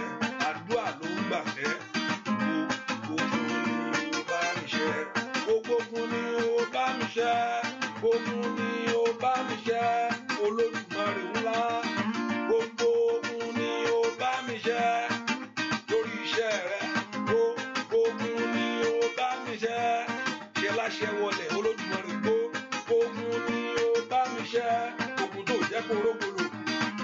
Àdúrà ló ń gbà sẹ́. Gbogbo ogun ni ó bá mi ṣẹ́. Gbogbo ogun ni ó bá mi ṣẹ́. Gbogbo ogun ni ó bá mi ṣẹ́. Olódùmarè ńlá. Gbogbo ogun ni ó bá mi ṣẹ́. Lórí iṣẹ́ rẹ. Gbogbo ogun ni ó bá mi ṣẹ́. Ṣe láṣẹ wọlé Olódùmarè. Gbogbo ogun ni ó bá mi ṣẹ́. Ogun tó jẹ́ kó rógolo.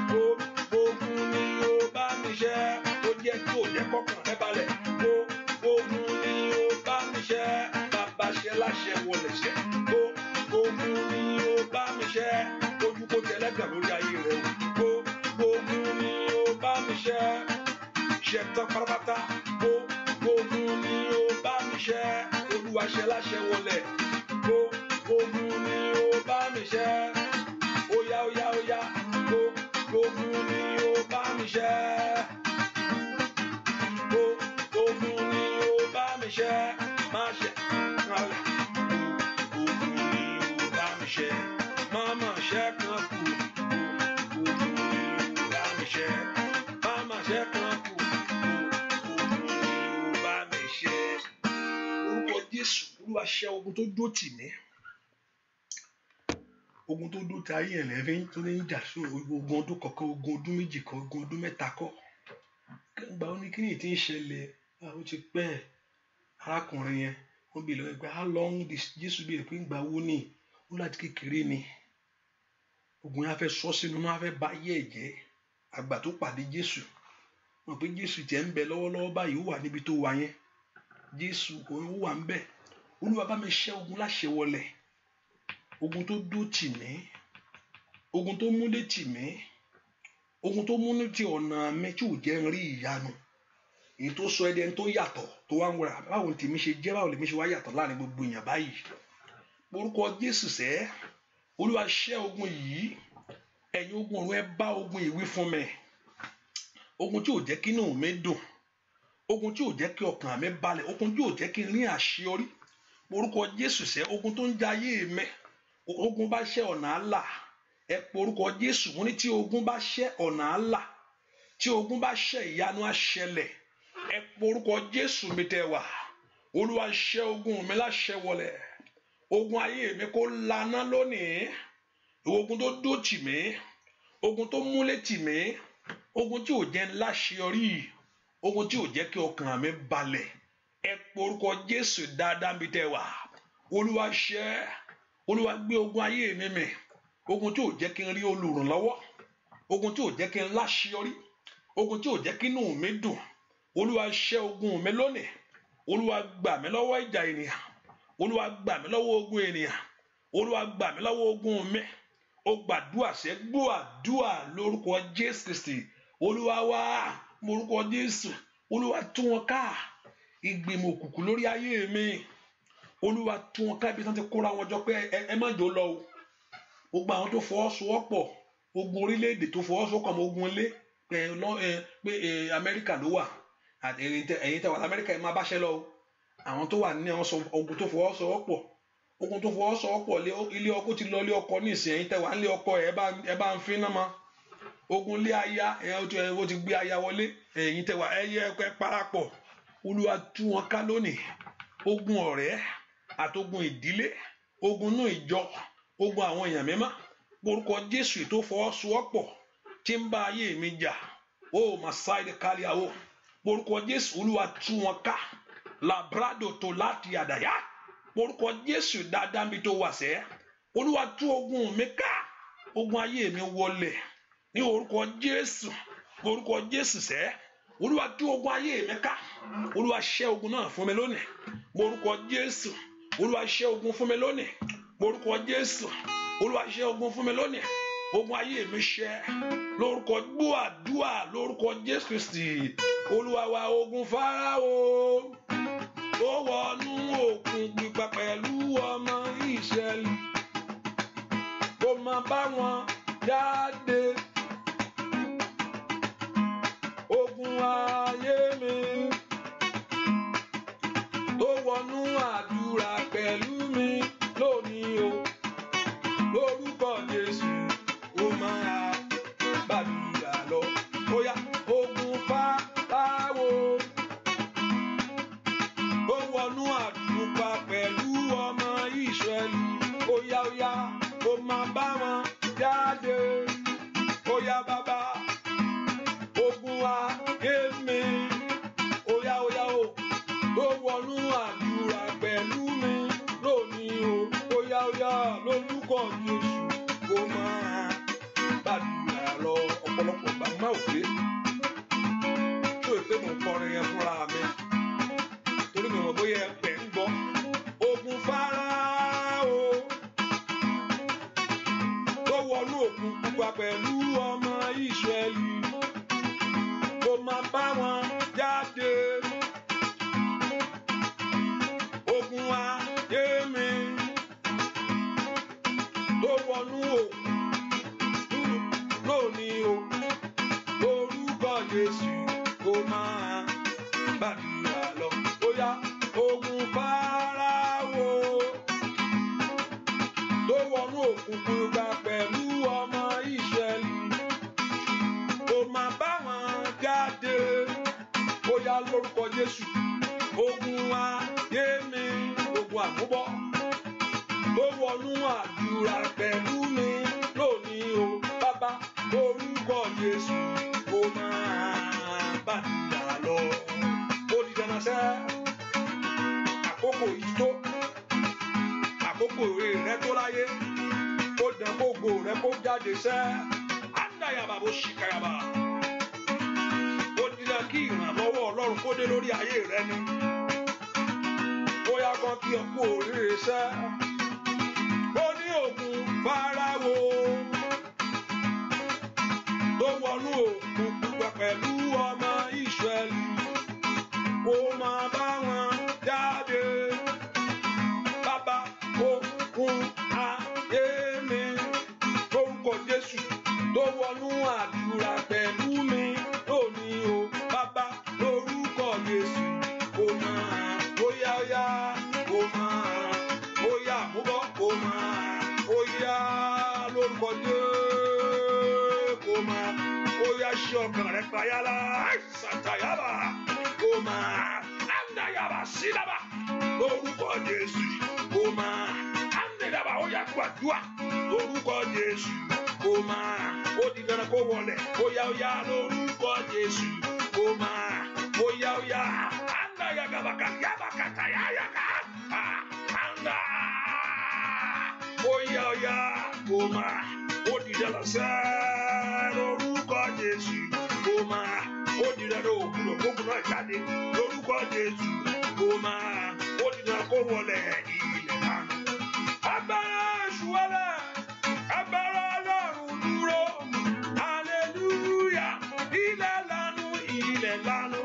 Gbogbo ogun ni ó bá mi ṣẹ́. Tó jẹ́ tó jẹ́ kọ́kàn rẹ balẹ̀. Gbogbo ogun ni ó bá mi ṣẹ́. Bàbá ṣe láṣẹ wọlé ṣẹ́. Gbogbo ogun ni ó bá mi ṣẹ́. Ojú kó tẹlẹ́gàn lórí ayé rẹ o. Gbogbo ogun ni ó bá mi ṣẹ́. Ṣẹ tán pátápátá. Gbogbo ogun ni ó bá mi ṣẹ́. Olúwa ṣe láṣẹ wọlé. Gbogbo ogun ni ó bá mi ṣẹ́. Óyá, óyá, óyá. Gbogbo ogun ni ó bá mi ṣẹ́. Gbogbo ogun ni ó bá mi ṣẹ́. Má ṣe kálẹ̀. Gbogbo ogun ni ó bá mi ṣẹ́. Má má ṣẹ́ kan kù. Gbogbo ogun ni ó bá mi ṣẹ́. Má má ṣẹ́ kan kù. Gbogbo ogun ni ó bá mi ṣẹ́. Orúkọ Jésù, Olúwa ṣẹ́ ogun tó dó tì mí. Ogun tó dó ti ayé ẹ̀ lẹ́fín tó ní jà sí ogun ọdún kọ̀ọ̀kan, ogun ọdún méjì kan, ogun ọdún mẹ́ta kọ́. Ìgbà wo ni kíni tí ń ṣẹlẹ̀? Ó ti pẹ́. Arákùnrin yẹn, wọ́n bi lọ́wọ́ pé how long this? Jésù béèrè pé ìgbà wo ni? Ó láti kékeré ni. Ogun yẹn á fẹ́ sọ sínú, á fẹ́ bá ayé ẹ̀ jẹ́. Àgbà tó pàdé Jésù. Mọ̀ pé Jésù tiẹ̀ ń bẹ lọ́wọ́lọ́wọ́ báyìí, ó wà níbi tó wà yẹn. Jésù kò ń wà ń bẹ̀. Olúwa bá mi ṣẹ́ ogun láṣẹ wọlẹ̀. Ogun tó dó tì mí. Ogun tó múlé tì mí. Ogun tó múnú ti ọ̀nà mi tí ò jẹ́ n rí ìyanu. Èyí tó sọ ẹdẹ tó yàtọ̀ tó wá ń wúra. Báwo ni tèmi ṣe jẹ́? Báwo lèmi ṣe wá yàtọ̀ láàrin gbogbo èèyàn báyìí? Orúkọ Jésù sẹ́, Olúwa ṣẹ́ ogun yìí. Ẹ̀yin ogun ọ̀run, ẹ bá ogun yìí wí fún mi. Ogun tí ò jẹ́ kí inú mi dùn. Ogun tí ò jẹ́ kí ọkàn mi balẹ̀. Ogun tí ò jẹ́ kí n ní àṣeyọrí. Orúkọ Jésù sẹ́, ogun tó ń ja ayé mi. Ogun bá ṣẹ́ ọ̀nà àlà. Ẹ porúkọ Jésù. Mo ní tí ogun bá ṣẹ́, ọ̀nà á là. Tí ogun bá ṣẹ́, ìyanu á ṣẹlẹ̀. Ẹ porúkọ Jésù mi tẹ́ wà. Olúwa ṣẹ́ ogun mi láṣẹ wọlẹ̀. Ogun ayé mi kó laná lónìí. Ogun tó dó tì mí, ogun tó múlé tì mí, ogun tí ò jẹ́ láṣeyọrí, ogun tí ò jẹ́ kí ọkàn mi balẹ̀. Ẹ porúkọ Jésù dáadáa mi tẹ́ wà. Olúwa ṣẹ́, Olúwa gbé ogun ayé mi mì. Ogun tí ò jẹ́ kí n rí olùrànlọ́wọ́, ogun tí ò jẹ́ kí n láṣeyọrí, ogun tí ò jẹ́ kí inú mi dùn. Olúwa ṣẹ́ ogun mi lónìí. Olúwa gbà mí lọ́wọ́ ìjà ènìyàn. Olúwa gbà mí lọ́wọ́ ogun ènìyàn. Olúwa gbà mí lọ́wọ́ ogun mi. Ó gbàdúrà sẹ́, gbọ́ àdúrà lórúkọ Jésù Kristi. Olúwa wá, morúkọ Jésù. Olúwa tú wọn ká. Ìgbìmọ̀ òkùnkùn lórí ayé mi, Olúwa tú wọn ká. Ibi tí wọ́n ti kóra wọn jọ pé ẹ má jò lọ o. Gbogbo àwọn tó fọwọ́sowọ́pọ̀, ogun orílẹ̀-èdè tó fọwọ́sowọ́pọ̀ mọ́ ogun ilé pé Amẹ́ríkà ló wà. Ẹ̀yin tẹ́ wà l'Amẹ́ríkà, ẹ máa báṣẹ́ lọ o. Àwọn tó wà ní àwọn ogun tó fọwọ́sowọ́pọ̀, ogun tó fọwọ́sowọ́pọ̀ ilé ọkọ ti lọ ilé ọkọ ní ìsìn. Ẹ̀yin tẹ́ wà nílé ọkọ, ẹ bá ń fín náà mọ́. Ogun ilé aya, ẹ ó ti gbé aya wọlé. Ẹ̀yin tẹ́ wà, ẹ yẹ ẹ parapọ̀. Olúwa tú wọn ká lónìí. Ogun ọ̀rẹ́ àtogun ìdílé, ogun inú ìjọ, ogun àwọn èèyàn mímọ́, orúkọ Jésù tó fọwọ́sowọ́pọ̀ tí ń bá ayé mi jà, ó masáìdì káríàwó, orúkọ Jésù, Olúwa tú wọn ká. Labrado tó láti àdàyà, orúkọ Jésù dáadáa mi tó wà sẹ́. Olúwa tú ogun mi ká. Ogun ayé mi wọlẹ̀ ní orúkọ Jésù, orúkọ Jésù sẹ́. Olúwa tú ogun ayé mi ká. Olúwa ṣẹ́ ogun náà fún mi lónìí, orúkọ Jésù. Olúwa ṣẹ́ ogun fún mi lónìí, orúkọ Jésù. Olúwa ṣẹ́ ogun fún mi lónìí. Ogun ayé mi ṣẹ́ lórúkọ gbúàdúà lórúkọ Jésù Kristi Olúwa wa. Ogun Fáráò ó wọnú òkun pípa pẹ̀lú ọmọ Ísírẹ́lì, kó má bá wọn jáde. Ogun ayé mi tó wọnú àdúrà pẹ̀lú mi lónìí o, lórúkọ Jésù, ó máa gbàdúrà lọ. Bóyá ogun Fáráò ó wọnú àdúrà pẹ̀lú ọmọ Ísírẹ́lì, óyá óyá, ó máa bá wọn jáde. Óyá bàbá, ogun ayé mi, óyá óyá o, tó wọnú àdúrà pẹ̀lú mi lónìí o, óyá óyá, lórúkọ Jésù, ó máa gbàdúrà lọ. Ọ̀pọ̀lọpọ̀ gbà má ò pé tó ìpè mò ń kọrin yẹn fúnra mi, torí mi mọ̀ bóyá ẹ ń gbọ́. Ogun Fáráò tó wọnú òkun pupa pẹ̀lú ọmọ Ísírẹ́lì, kó máa bá wọn jáde. Ogun ayé mi tó wọnú òkun lónìí o, lórúkọ Jésù, kó máa gbàdúrà lọ. Bóyá ogun Fáráò tó wọnú òkun pupa pẹ̀lú ọmọ Ísírẹ́lì, kó máa bá wọn jáde. Bóyá lórúkọ Jésù, ogun ayé mi, ogun àmúbọ̀ tó wọnú àdúrà pẹ̀lú mi lónìí o, bàbá, lórúkọ Jésù, kó máa gbàdúrà lọ. Ó di dandan sẹ́, àkókò yìí tó, àkókò èrè rẹ tó láyé, ó dán kógo rẹ kó jáde sẹ́. Àdáyàbà bó ṣìkàyàbà, ó di dandan kí ìrànlọ́wọ́ Ọlọ́run kó dé lórí ayé rẹ ni. Bóyá kan kí ọ kú oríire sẹ́. Ó ní ogun Fáráò tó wọnú òkun pupa pẹ̀lú ọmọ Ísírẹ́lì, kó máa bá wọn jáde. Bàbá, ogun ayé mi lórúkọ Jésù tó wọnú àdúrà pẹ̀lú mi lónìí o, bàbá, lórúkọ Jésù, kó máa bóyá óyá, kó máa bóyá àmúbọ̀, kó máa bóyá lórúkọ Jésù. ṣí ọkàn rẹ payá la sàtàyàbà kó máa àndàyàbà sídàbà lórúkọ Jésù kó máa àndàyàbà ó yá gbàdúrà lórúkọ Jésù kó máa ó di dandan kó wọlẹ̀ ó yá ó yá lórúkọ Jésù kó máa ó yá ó yá àndàyàgàbàkà yàbàkàtà yàyàkà àndà ó yá ó yá kó máa ó di dandan sẹ́ lórúkọ Jésù kó máa ó di dandan òkúrò kókùn náà jáde lórúkọ Jésù kó máa ó di dandan kó wọlẹ̀ ilẹ̀ lánàá. Agbára èṣù wọlẹ̀, agbára Ọlọ́run dúró, hallelujah, ilẹ̀ lánàá, ilẹ̀ lánàá.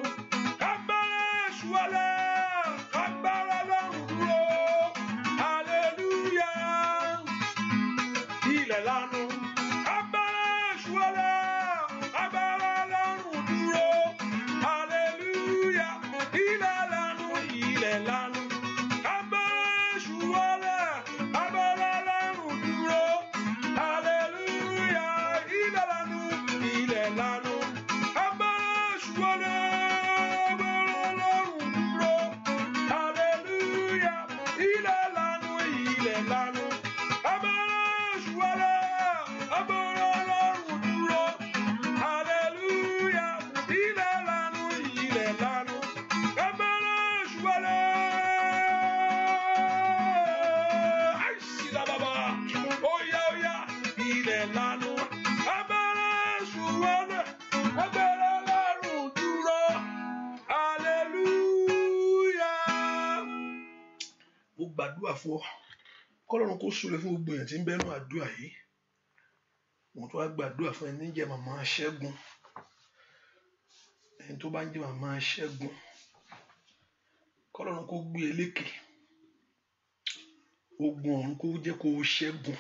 Agbára èṣù wọlẹ̀, agbára Ọlọ́run dúró, hallelujah, ilẹ̀ lánàá. Agbára èṣù wọlẹ̀, agbára Ọlọ́run dúró, hallelujah, ilẹ̀ lánàá, ilẹ̀ lánàá. Agbára èṣù wọlẹ̀, agbára Ọlọ́run dúró, hallelujah, ilẹ̀ lánàá, ilẹ̀ lánàá. Agbára èṣù wọlẹ̀, agbára Ọlọ́run dúró, hallelujah, ilẹ̀ lánàá, ilẹ̀ lánàá. Agbára èṣù wọlẹ̀, agbára Ọlọ́run dúró, hallelujah, ilẹ̀ lánàá, ilẹ̀ lánàá. Agbára èṣù wọlẹ̀, àìsílá bàbá, óyá óyá, ilẹ̀ lánàá. Agbára èṣù wọlẹ̀, agbára Ọlọ́run dúró, hallelujah. Mo gbàdúrà fún ọ kọ́lọ́run kó súre fún gbogbo èèyàn tí ń bẹ́nu àdúrà yìí. Mo tún wá gbàdúrà fún ẹni jẹ́ màmá Ṣẹ́gun, ẹni tó bá ń jẹ́ màmá Ṣẹ́gun, kọ́lọ́run kó gbé e lékè, ogun ọ̀run kó jẹ́ kó o ṣẹ́gun,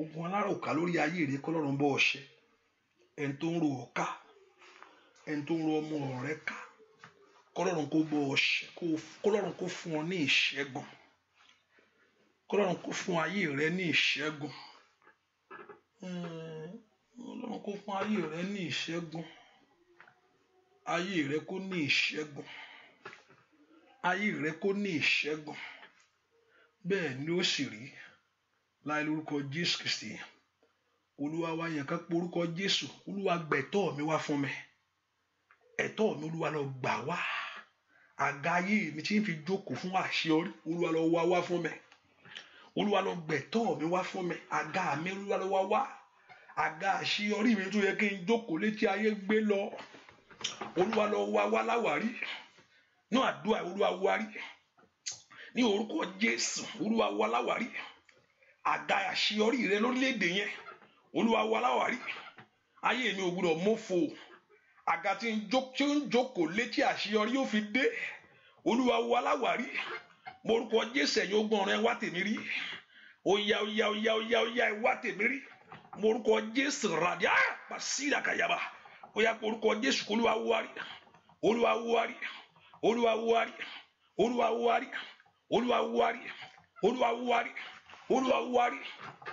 ogun aláròká lórí ayé rẹ kọ́lọ́run bọ́ ọ ṣẹ́, ẹni tó ń ro ọ ká, ẹni tó ń ro ọmọ rẹ ká, kọ́lọ́run kó bọ́ ọ ṣẹ́, kọ́lọ́run kó fún ọ ní ìṣẹ́gun, kọ́lọ́run kó fún ayé rẹ ní ìṣẹ́gun. Ọlọ́run kó fún ayé rẹ ní ìṣẹ́gun, ayé rẹ kó ní ìṣẹ́gun, ayé rẹ kó ní ìṣẹ́gun. Bẹ́ẹ̀ ni ó sì rí láì lórúkọ Jésù Kristi. Olúwa wa yẹn ká pe orúkọ Jésù. Olúwa gbẹ̀tọ́ mi wá fún mi, ẹ̀tọ́ mi Olúwa lọ gbà wá, àga ayé mi tí ń fi jókòó fún àṣeyọrí Olúwa lọ wá wá fún mi, Olúwa lọ gbẹ̀tọ́ mi wá fún mi, àga mi Olúwa lọ wá wá, àga àṣeyọrí mi tó yẹ kí n jókòó létí ayé gbé lọ, Olúwa lọ wá wá láwárí ní àdúrà. Olúwa wárí ní orúkọ Jésù. Olúwa wá láwárí àga àṣeyọrí rẹ lórílẹ̀‐èdè yẹn, Olúwa wá láwárí. Ayé mi ò gbúdọ̀ mófo, àga tí ń jókòó létí àṣeyọrí yóò fi dé, Olúwa wá láwárí. Morúkọ Jésù, ẹ̀yin ogun ọ̀run ẹ wá tèmi rí, óyá óyá óyá óyá óyá ẹ wá tèmi rí. Morúkọ Jésù ràdíà pàṣírà kàyàbà, óyá orúkọ Jésù kó Olúwa wárí, Olúwa wárí, Olúwa wárí, Olúwa wárí, Olúwa wárí, Olúwa wárí, Olúwa wárí.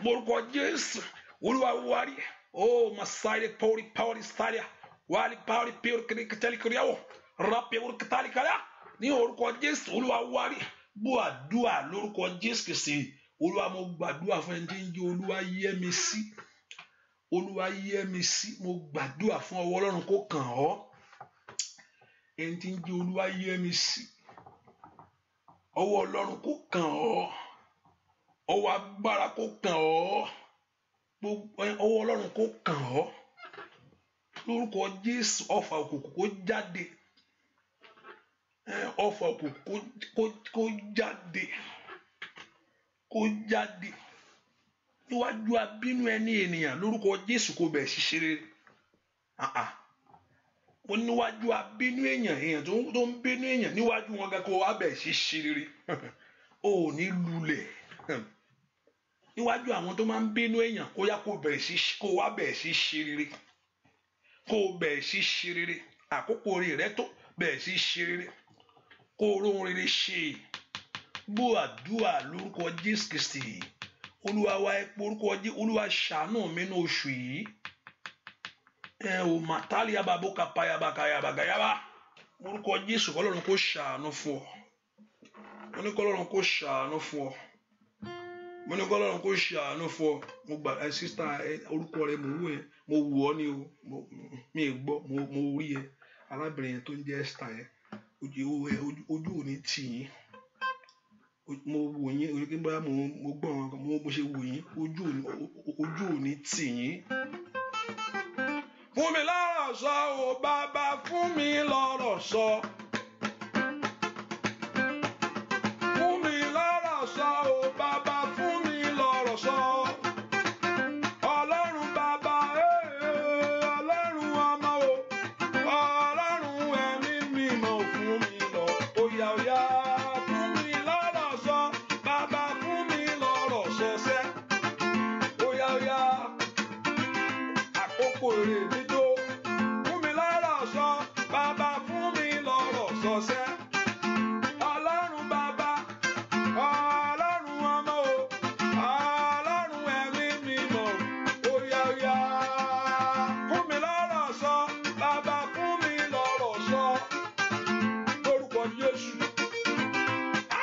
Morúkọ Jésù, Olúwa wárí. Oh masai pori pori staria wali pori pori kìrìkìtẹ́lì kìrìàwó rọpì orúkìtálì kàrà ní orúkọ Jésù. Olúwa wárí. Bó àdúrà lórúkọ Jésù Kristi. Olúwa mo gbàdúrà fún ẹni tí ń jẹ́ Olúwa yẹ́ mi sí, Olúwa yẹ́ mi sí. Mo gbàdúrà fún ọwọ́ Ọlọ́run kó kàn ọ́, ẹni tí ń jẹ́ Olúwa yẹ́ mi sí, ọwọ́ Ọlọ́run kó kàn ọ́, ọwọ́ agbára kó kàn ọ́, ọwọ́ Ọlọ́run kó kàn ọ́ lórúkọ Jésù. Ọfà òkùnkùn kó jáde, ọfà òkùnkùn kó jáde, kó jáde níwájú abínú ẹni ènìyàn lórúkọ Jésù. Kó bẹ̀rẹ̀ sí ṣe rere. Mo níwájú abínú èèyàn, èèyàn tó ń bínú èèyàn níwájú wọn gan kó wá bẹ̀rẹ̀ sí ṣe rere. O ò ní lulẹ̀ níwájú àwọn tó máa ń bínú èèyàn, kó yá kó bẹ̀rẹ̀ sí kó wá bẹ̀rẹ̀ sí ṣe rere, kó bẹ̀rẹ̀ sí ṣe rere. Àkókò orí rẹ tó bẹ̀rẹ̀ sí ṣe rere, kó róhun rere ṣe. Gbọ́ àdúrà lórúkọ Jésù Kristi. Olúwa wa ẹ pé orúkọ Jésù. Olúwa ṣàánú mi ní oṣù yìí. Ẹ ò màtálíà bàbókà payabakayabagayaba. Orúkọ Jésù, kọ́lọ́run kó ṣàánú fún ọ. Mo ní kọ́lọ́run kó ṣàánú fún ọ. Mo ní kọ́lọ́run kó ṣàánú fún ọ. Mo gbà ẹ, sister ẹ, orúkọ rẹ mò ń wò yẹn. Mo wù ọ́ ní o. Mi ì gbọ́, mo rí ẹ. Arábìnrin yẹn tó ń jẹ́ Esther yẹn. Ojú ò ní tì yín. Mo wò yín, orí kí n bá mo gbọ́ àwọn kan, mo ṣe wò yín, ojú ò ní tì yín. Fún mi lọ́rọ̀ sọ o, bàbá, fún mi lọ́rọ̀ sọ. Fún mi lọ́rọ̀ sọ o, bàbá, fún mi lọ́rọ̀ sọ. Ọlọ́run bàbá, Ọlọ́run ọmọ o, Ọlọ́run ẹ̀mí mímọ́, fún mi lọ. Óyá óyá, fún mi lọ́rọ̀ sọ, bàbá, fún mi lọ́rọ̀ sọ sẹ́. Óyá óyá, àkókò èrè mi tó. Fún mi lọ́rọ̀ sọ, bàbá, fún mi lọ́rọ̀ sọ sẹ́. Ọlọ́run bàbá, Ọlọ́run ọmọ o, Ọlọ́run ẹ̀mí mímọ́, óyá óyá. Fún mi lọ́rọ̀ sọ, bàbá, fún mi lọ́rọ̀ sọ. Lórúkọ Jésù.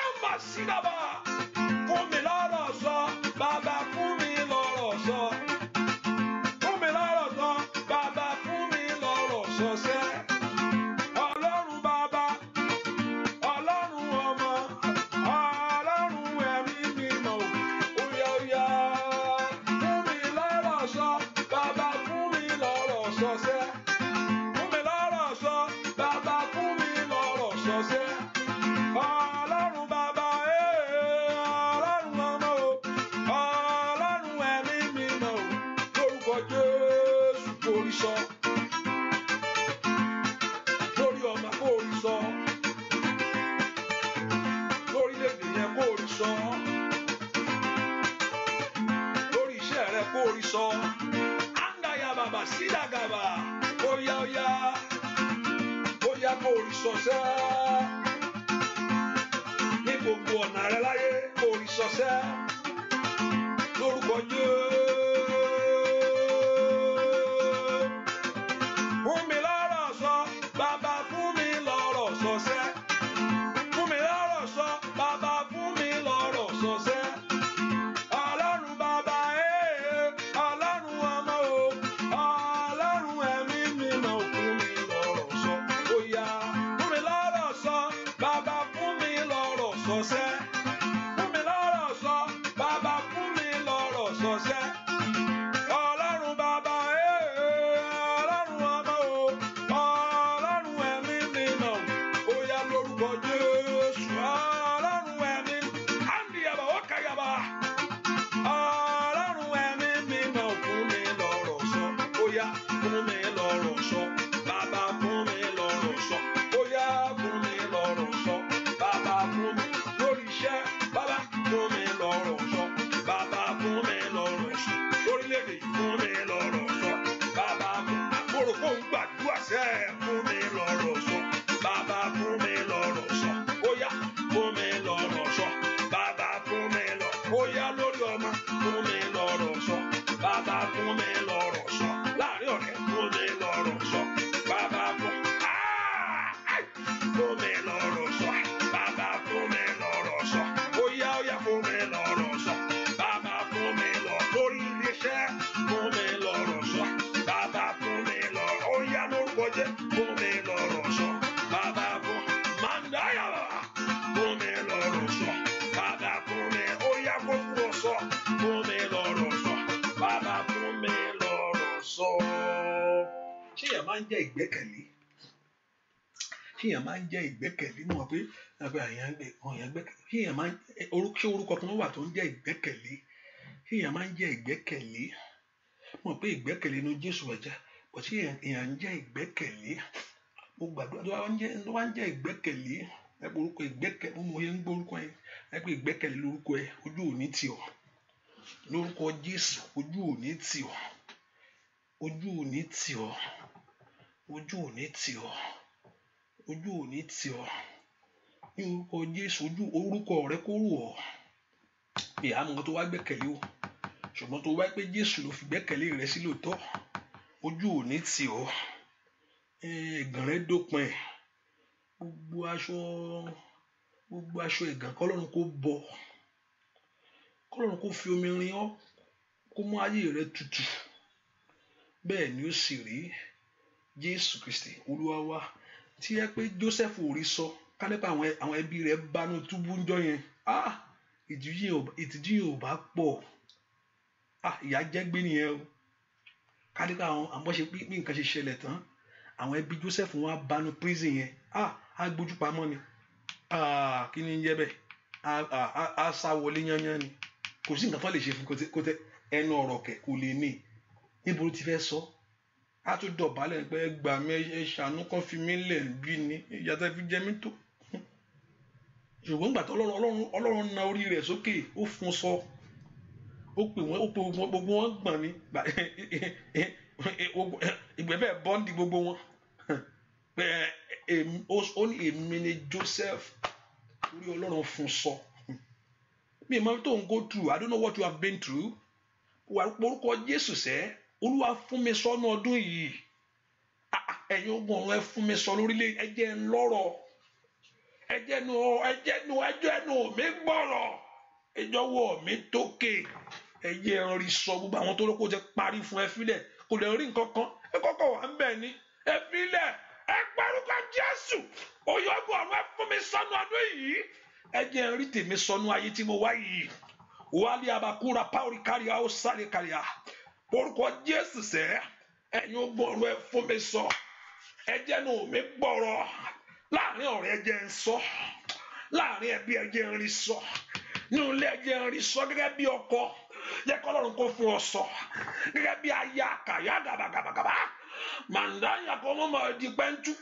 Àmà sídàbà. Fún mi lọ́rọ̀ sọ, bàbá, fún mi lọ́rọ̀ sọ. Fún mi lọ́rọ̀ sọ, bàbá, fún mi lọ́rọ̀ sọ sẹ́. Ọlọ́run bàbá, Ọlọ́run ọmọ, Ọlọ́run ẹ̀mí mímọ́, óyá óyá. Fún mi lọ́rọ̀ sọ, bàbá, fún mi lọ́rọ̀ sọ sẹ́. Fún mi lọ́rọ̀ sọ, bàbá, fún mi lọ́rọ̀ sọ sẹ́. Ọlọ́run bàbá, Ọlọ́run ọmọ o, Ọlọ́run ẹ̀mí mímọ́ o, lórúkọ Jésù kò rí sọ. Lórí ọmọ kò rí sọ. Lórílẹ̀-èdè yẹn kò rí sọ. Lórí iṣẹ́ rẹ kò rí sọ. Áńgáyà bàbà sídàgàbà. Óyá óyá. Óyá kò rí sọ sẹ́. Ní gbogbo ọ̀nà rẹ láyé kò rí sọ sẹ́. Lórúkọ Jésù. Fún mi lọ́rọ̀ sọ, bàbá, fún mi lọ́rọ̀ sọ sẹ́. Fún mi lọ́rọ̀ sọ, bàbá, fún mi lọ́rọ̀ sọ sẹ́. Ọlọ́run bàbá, Ọlọ́run ọmọ o, Ọlọ́run ẹ̀mí mímọ́, fún mi lọ́rọ̀ sọ. Óyá, fún mi lọ́rọ̀ sọ, bàbá, fún mi lọ́rọ̀ sọ sẹ́. Fún mi lọ́rọ̀ sọ, bàbá, fún mi lọ́rọ̀ sọ sẹ́. Ọlọ́run bàbá, Ọlọ́run ọmọ o, Ọlọ́run ẹ̀mí mímọ́, óyá lórúkọ Jésù, Ọlọ́run ẹ̀mí, àndìyàbà ọ̀kàyàbà. Ọlọ́run ẹ̀mí mímọ́, fún mi lọ́rọ̀ sọ, óyá fún mi lọ́rọ̀ sọ, bàbá, fún mi lọ́rọ̀ sọ, óyá fún mi lọ́rọ̀ sọ, bàbá, fún mi lórí iṣẹ́, bàbá, fún mi lọ́rọ̀ sọ, bàbá, fún mi lọ́rọ̀ sọ, lórílẹ̀-èdè fún mi lọ́rọ̀ sọ, bàbá, fún mo rò pé òun gbàdúrà sẹ́, fún mi lọ́rọ̀ sọ, bàbá, fún mi lọ́rọ̀ sọ, óyá fún mi lọ́rọ̀ sọ, bàbá, fún mi lọ, óyá lórí ọmọ, fún mi lọ́rọ̀ sọ, bàbá, fún mi lọ́rọ̀ sọ, láàrin ọ̀rẹ́, fún mi lọ́rọ̀ sọ, bàbá, fún fún mi lọ́rọ̀ sọ, bàbá, fún mi lọ́rọ̀ sọ, óyá óyá fún mi lọ́rọ̀ sọ, bàbá, fún mi lọ lórí iléeṣẹ́, fún mi lọ́rọ̀ sọ, bàbá, fún mi lọ, óyá lórúkọ jẹ́, fún mi lọ́rọ̀ sọ, bàbá, fún màndáyà, fún mi lọ́rọ̀ sọ, bàbá, fún mi, óyá kó fún ọ sọ, fún mi lọ́rọ̀ sọ, bàbá, fún mi lọ́rọ̀ sọ. Ṣé èèyàn máa ń jẹ́ ìgbẹ́kẹ̀lé? Ṣé èèyàn máa ń jẹ́ ìgbẹ́kẹ̀lé? Mo mọ̀ pé àgbẹ̀ àyàn gbẹ ọ̀yàn gbẹ́kẹ̀lé. Ṣé èèyàn máa ń ṣé orúkọ kan wà tó ń jẹ́ ìgbẹ́kẹ̀lé? Ṣé èèyàn máa ń jẹ́ ìgbẹ́kẹ̀lé? Mo mọ̀ pé ìgbẹ́kẹ̀lé inú Jésù ẹja, bọ̀ ṣé èèyàn ń jẹ́ ìgbẹ́kẹ̀lé? Mo gbàdúrà tó wá ń jẹ́ ìgbẹ́kẹ̀lé, ẹ pé orúkọ ìgbẹ́kẹ̀lé, mo mọ̀ yẹn ń gbọ́ orúkọ yẹn, ẹ pé ìgbẹ́kẹ̀lé lórúkọ ẹ, ojú ò ní tì ọ́. Lórúkọ Jésù, ojú ò ní tì ọ́. Ojú ò ní tì ọ́. Ojú ò ní tì ọ́. Ojú ò ní tì ọ́. Ní orúkọ Jésù, ojú orúkọ rẹ kó rù ọ́. Ìyá mọ̀ nǹkan tó wá gbẹ́kẹ̀lé o. Ṣùgbọ́n tó wá pé Jésù ló fi gbẹ́kẹ̀lé rẹ sí lóòótọ́. Ojú ò ní tì ọ́. Ẹ̀gàn rẹ dópin. Gbogbo aṣọ, gbogbo aṣọ ẹ̀gàn kọ́lọ́run kó bọ́. Kọ́lọ́run kó fi omi rin ọ́, kó mú ayé rẹ tutù. Bẹ́ẹ̀ ni ó sì rí. Jésù Kristi Olúwa wa. Tí ẹ pé Joseph ò rí sọ, ká nípa àwọn ẹbí rẹ̀ bánú túbú ńjọ́ yẹn. Ah! Ìtìjú yẹn ò bá pọ̀. Ah! Ìyà jẹ́ gbé nìyẹn o. Ká nípa àwọn bó ṣe bí nǹkan ṣe ṣẹlẹ̀ tán, àwọn ẹbí Joseph wọn á bánú prison yẹn. Ah! Á gbójú pamọ́ ni. Ah! Kí ni ń jẹ́ bẹ́ẹ̀? Á sá wọlé yányán ni. Kò sí nǹkan tó lè ṣe fún kò tẹ ẹnu ọ̀rọ̀ kẹ̀ kò lè ní. Níbo ló ti fẹ́ sọ? Á tún dọ̀bálẹ̀ pé ẹ gbà mí, ẹ ṣàánú kán fi mí lẹ̀ bí ni ìyà tẹ́ fi jẹ mí tó. Ṣùgbọ́n ìgbà tó Ọlọ́run na orí rẹ̀ sókè, ó fún un sọ. Ó pè wọ́n, ó pe gbogbo wọn gbọ̀n ni. Ìgbẹ́ fẹ́ bọ́ǹdì gbogbo wọn. Ó ní èmi ni Joseph, orí Ọlọ́run fún un sọ. Mi ò mọ tó ń go through. I don't know what you have been through. Wà orúkọ Jésù sẹ́, Olúwa fún mi sọ́nù ọdún yìí. Ẹ̀yin ogun ọ̀run, ẹ fún mi sọ lórílẹ̀, ẹ jẹ́ n lọ́rọ̀. Ẹ jẹ́ nu ẹ jẹ́ nu ẹ jẹ́ nu mi gbọ́rọ̀. Ẹ jọ̀wọ́ mi tókè. Ẹ jẹ́ n rí sọ. Gbogbo àwọn tó lóko ti parí fún ẹ fílẹ̀. Kò lè rí nǹkan kan. Ẹ kọ́kọ́ wà ń bẹ̀ ni. Ẹ fílẹ̀. Ẹ párúkọ Jésù. Oyè ogun ọ̀run, ẹ fún mi sọ́nù ọdún yìí. Ẹ jẹ́ n rí tèmi sọnù ayé tí mo wá yìí. Wálé abakúra páórí káríà ó sáré káríà. Orúkọ Jésù sẹ́, ẹ̀yin ogun ọ̀run, ẹ fún mi sọ. Ẹ jẹ́ nu mi gbọ́rọ̀. Láàrin ọ̀rẹ́, ẹ jẹ́ n sọ. Láàrin ẹbí, ẹ jẹ́ n rí sọ. Nínú ilé, ẹ jẹ́ n rí sọ. Gẹ́gẹ́ bí ọkọ, yẹ kọ́lọ́run kó fún ọ sọ. Gẹ́gẹ́ bí aya, kàyà gàbàgàbàgàbà. Màndá kó mọ́ máa di pẹ́ńtú.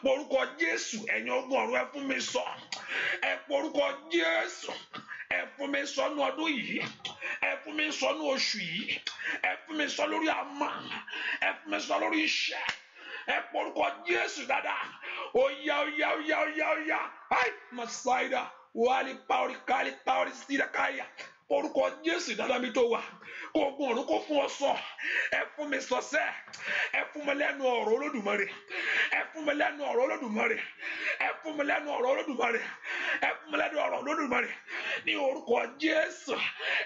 Orúkọ Jésù, ẹ̀yin ogun ọ̀run, ẹ fún mi sọ. Ẹ porúkọ Jésù. Ẹ fún mi sọ ní ọdún yìí. Ẹ fún mi sọ ní oṣù yìí. Ẹ fún mi sọ lórí àmà. Ẹ fún mi sọ lórí iṣẹ́. Ẹ porúkọ Jésù dáadáa. Óyá, óyá, óyá, óyá, óyá. Ai, Masaida, wàhálì pàórí kárí pàórí síra káyà. Orúkọ Jésù dáadáa mi tó wà. Kó ogun ọ̀run kó fún ọ sọ. Ẹ fún mi sọ sẹ́. Ẹ fún mi lẹ́nu ọ̀rọ̀ Olódùmarè. Ẹ fún mi lẹ́nu ọ̀rọ̀ Olódùmarè. Ẹ fún mi lẹ́nu ọ̀rọ̀ Olódùmarè. Ẹ fún mi lẹ́nu ọ̀rọ̀ Olódùmarè. Ní orúkọ Jésù,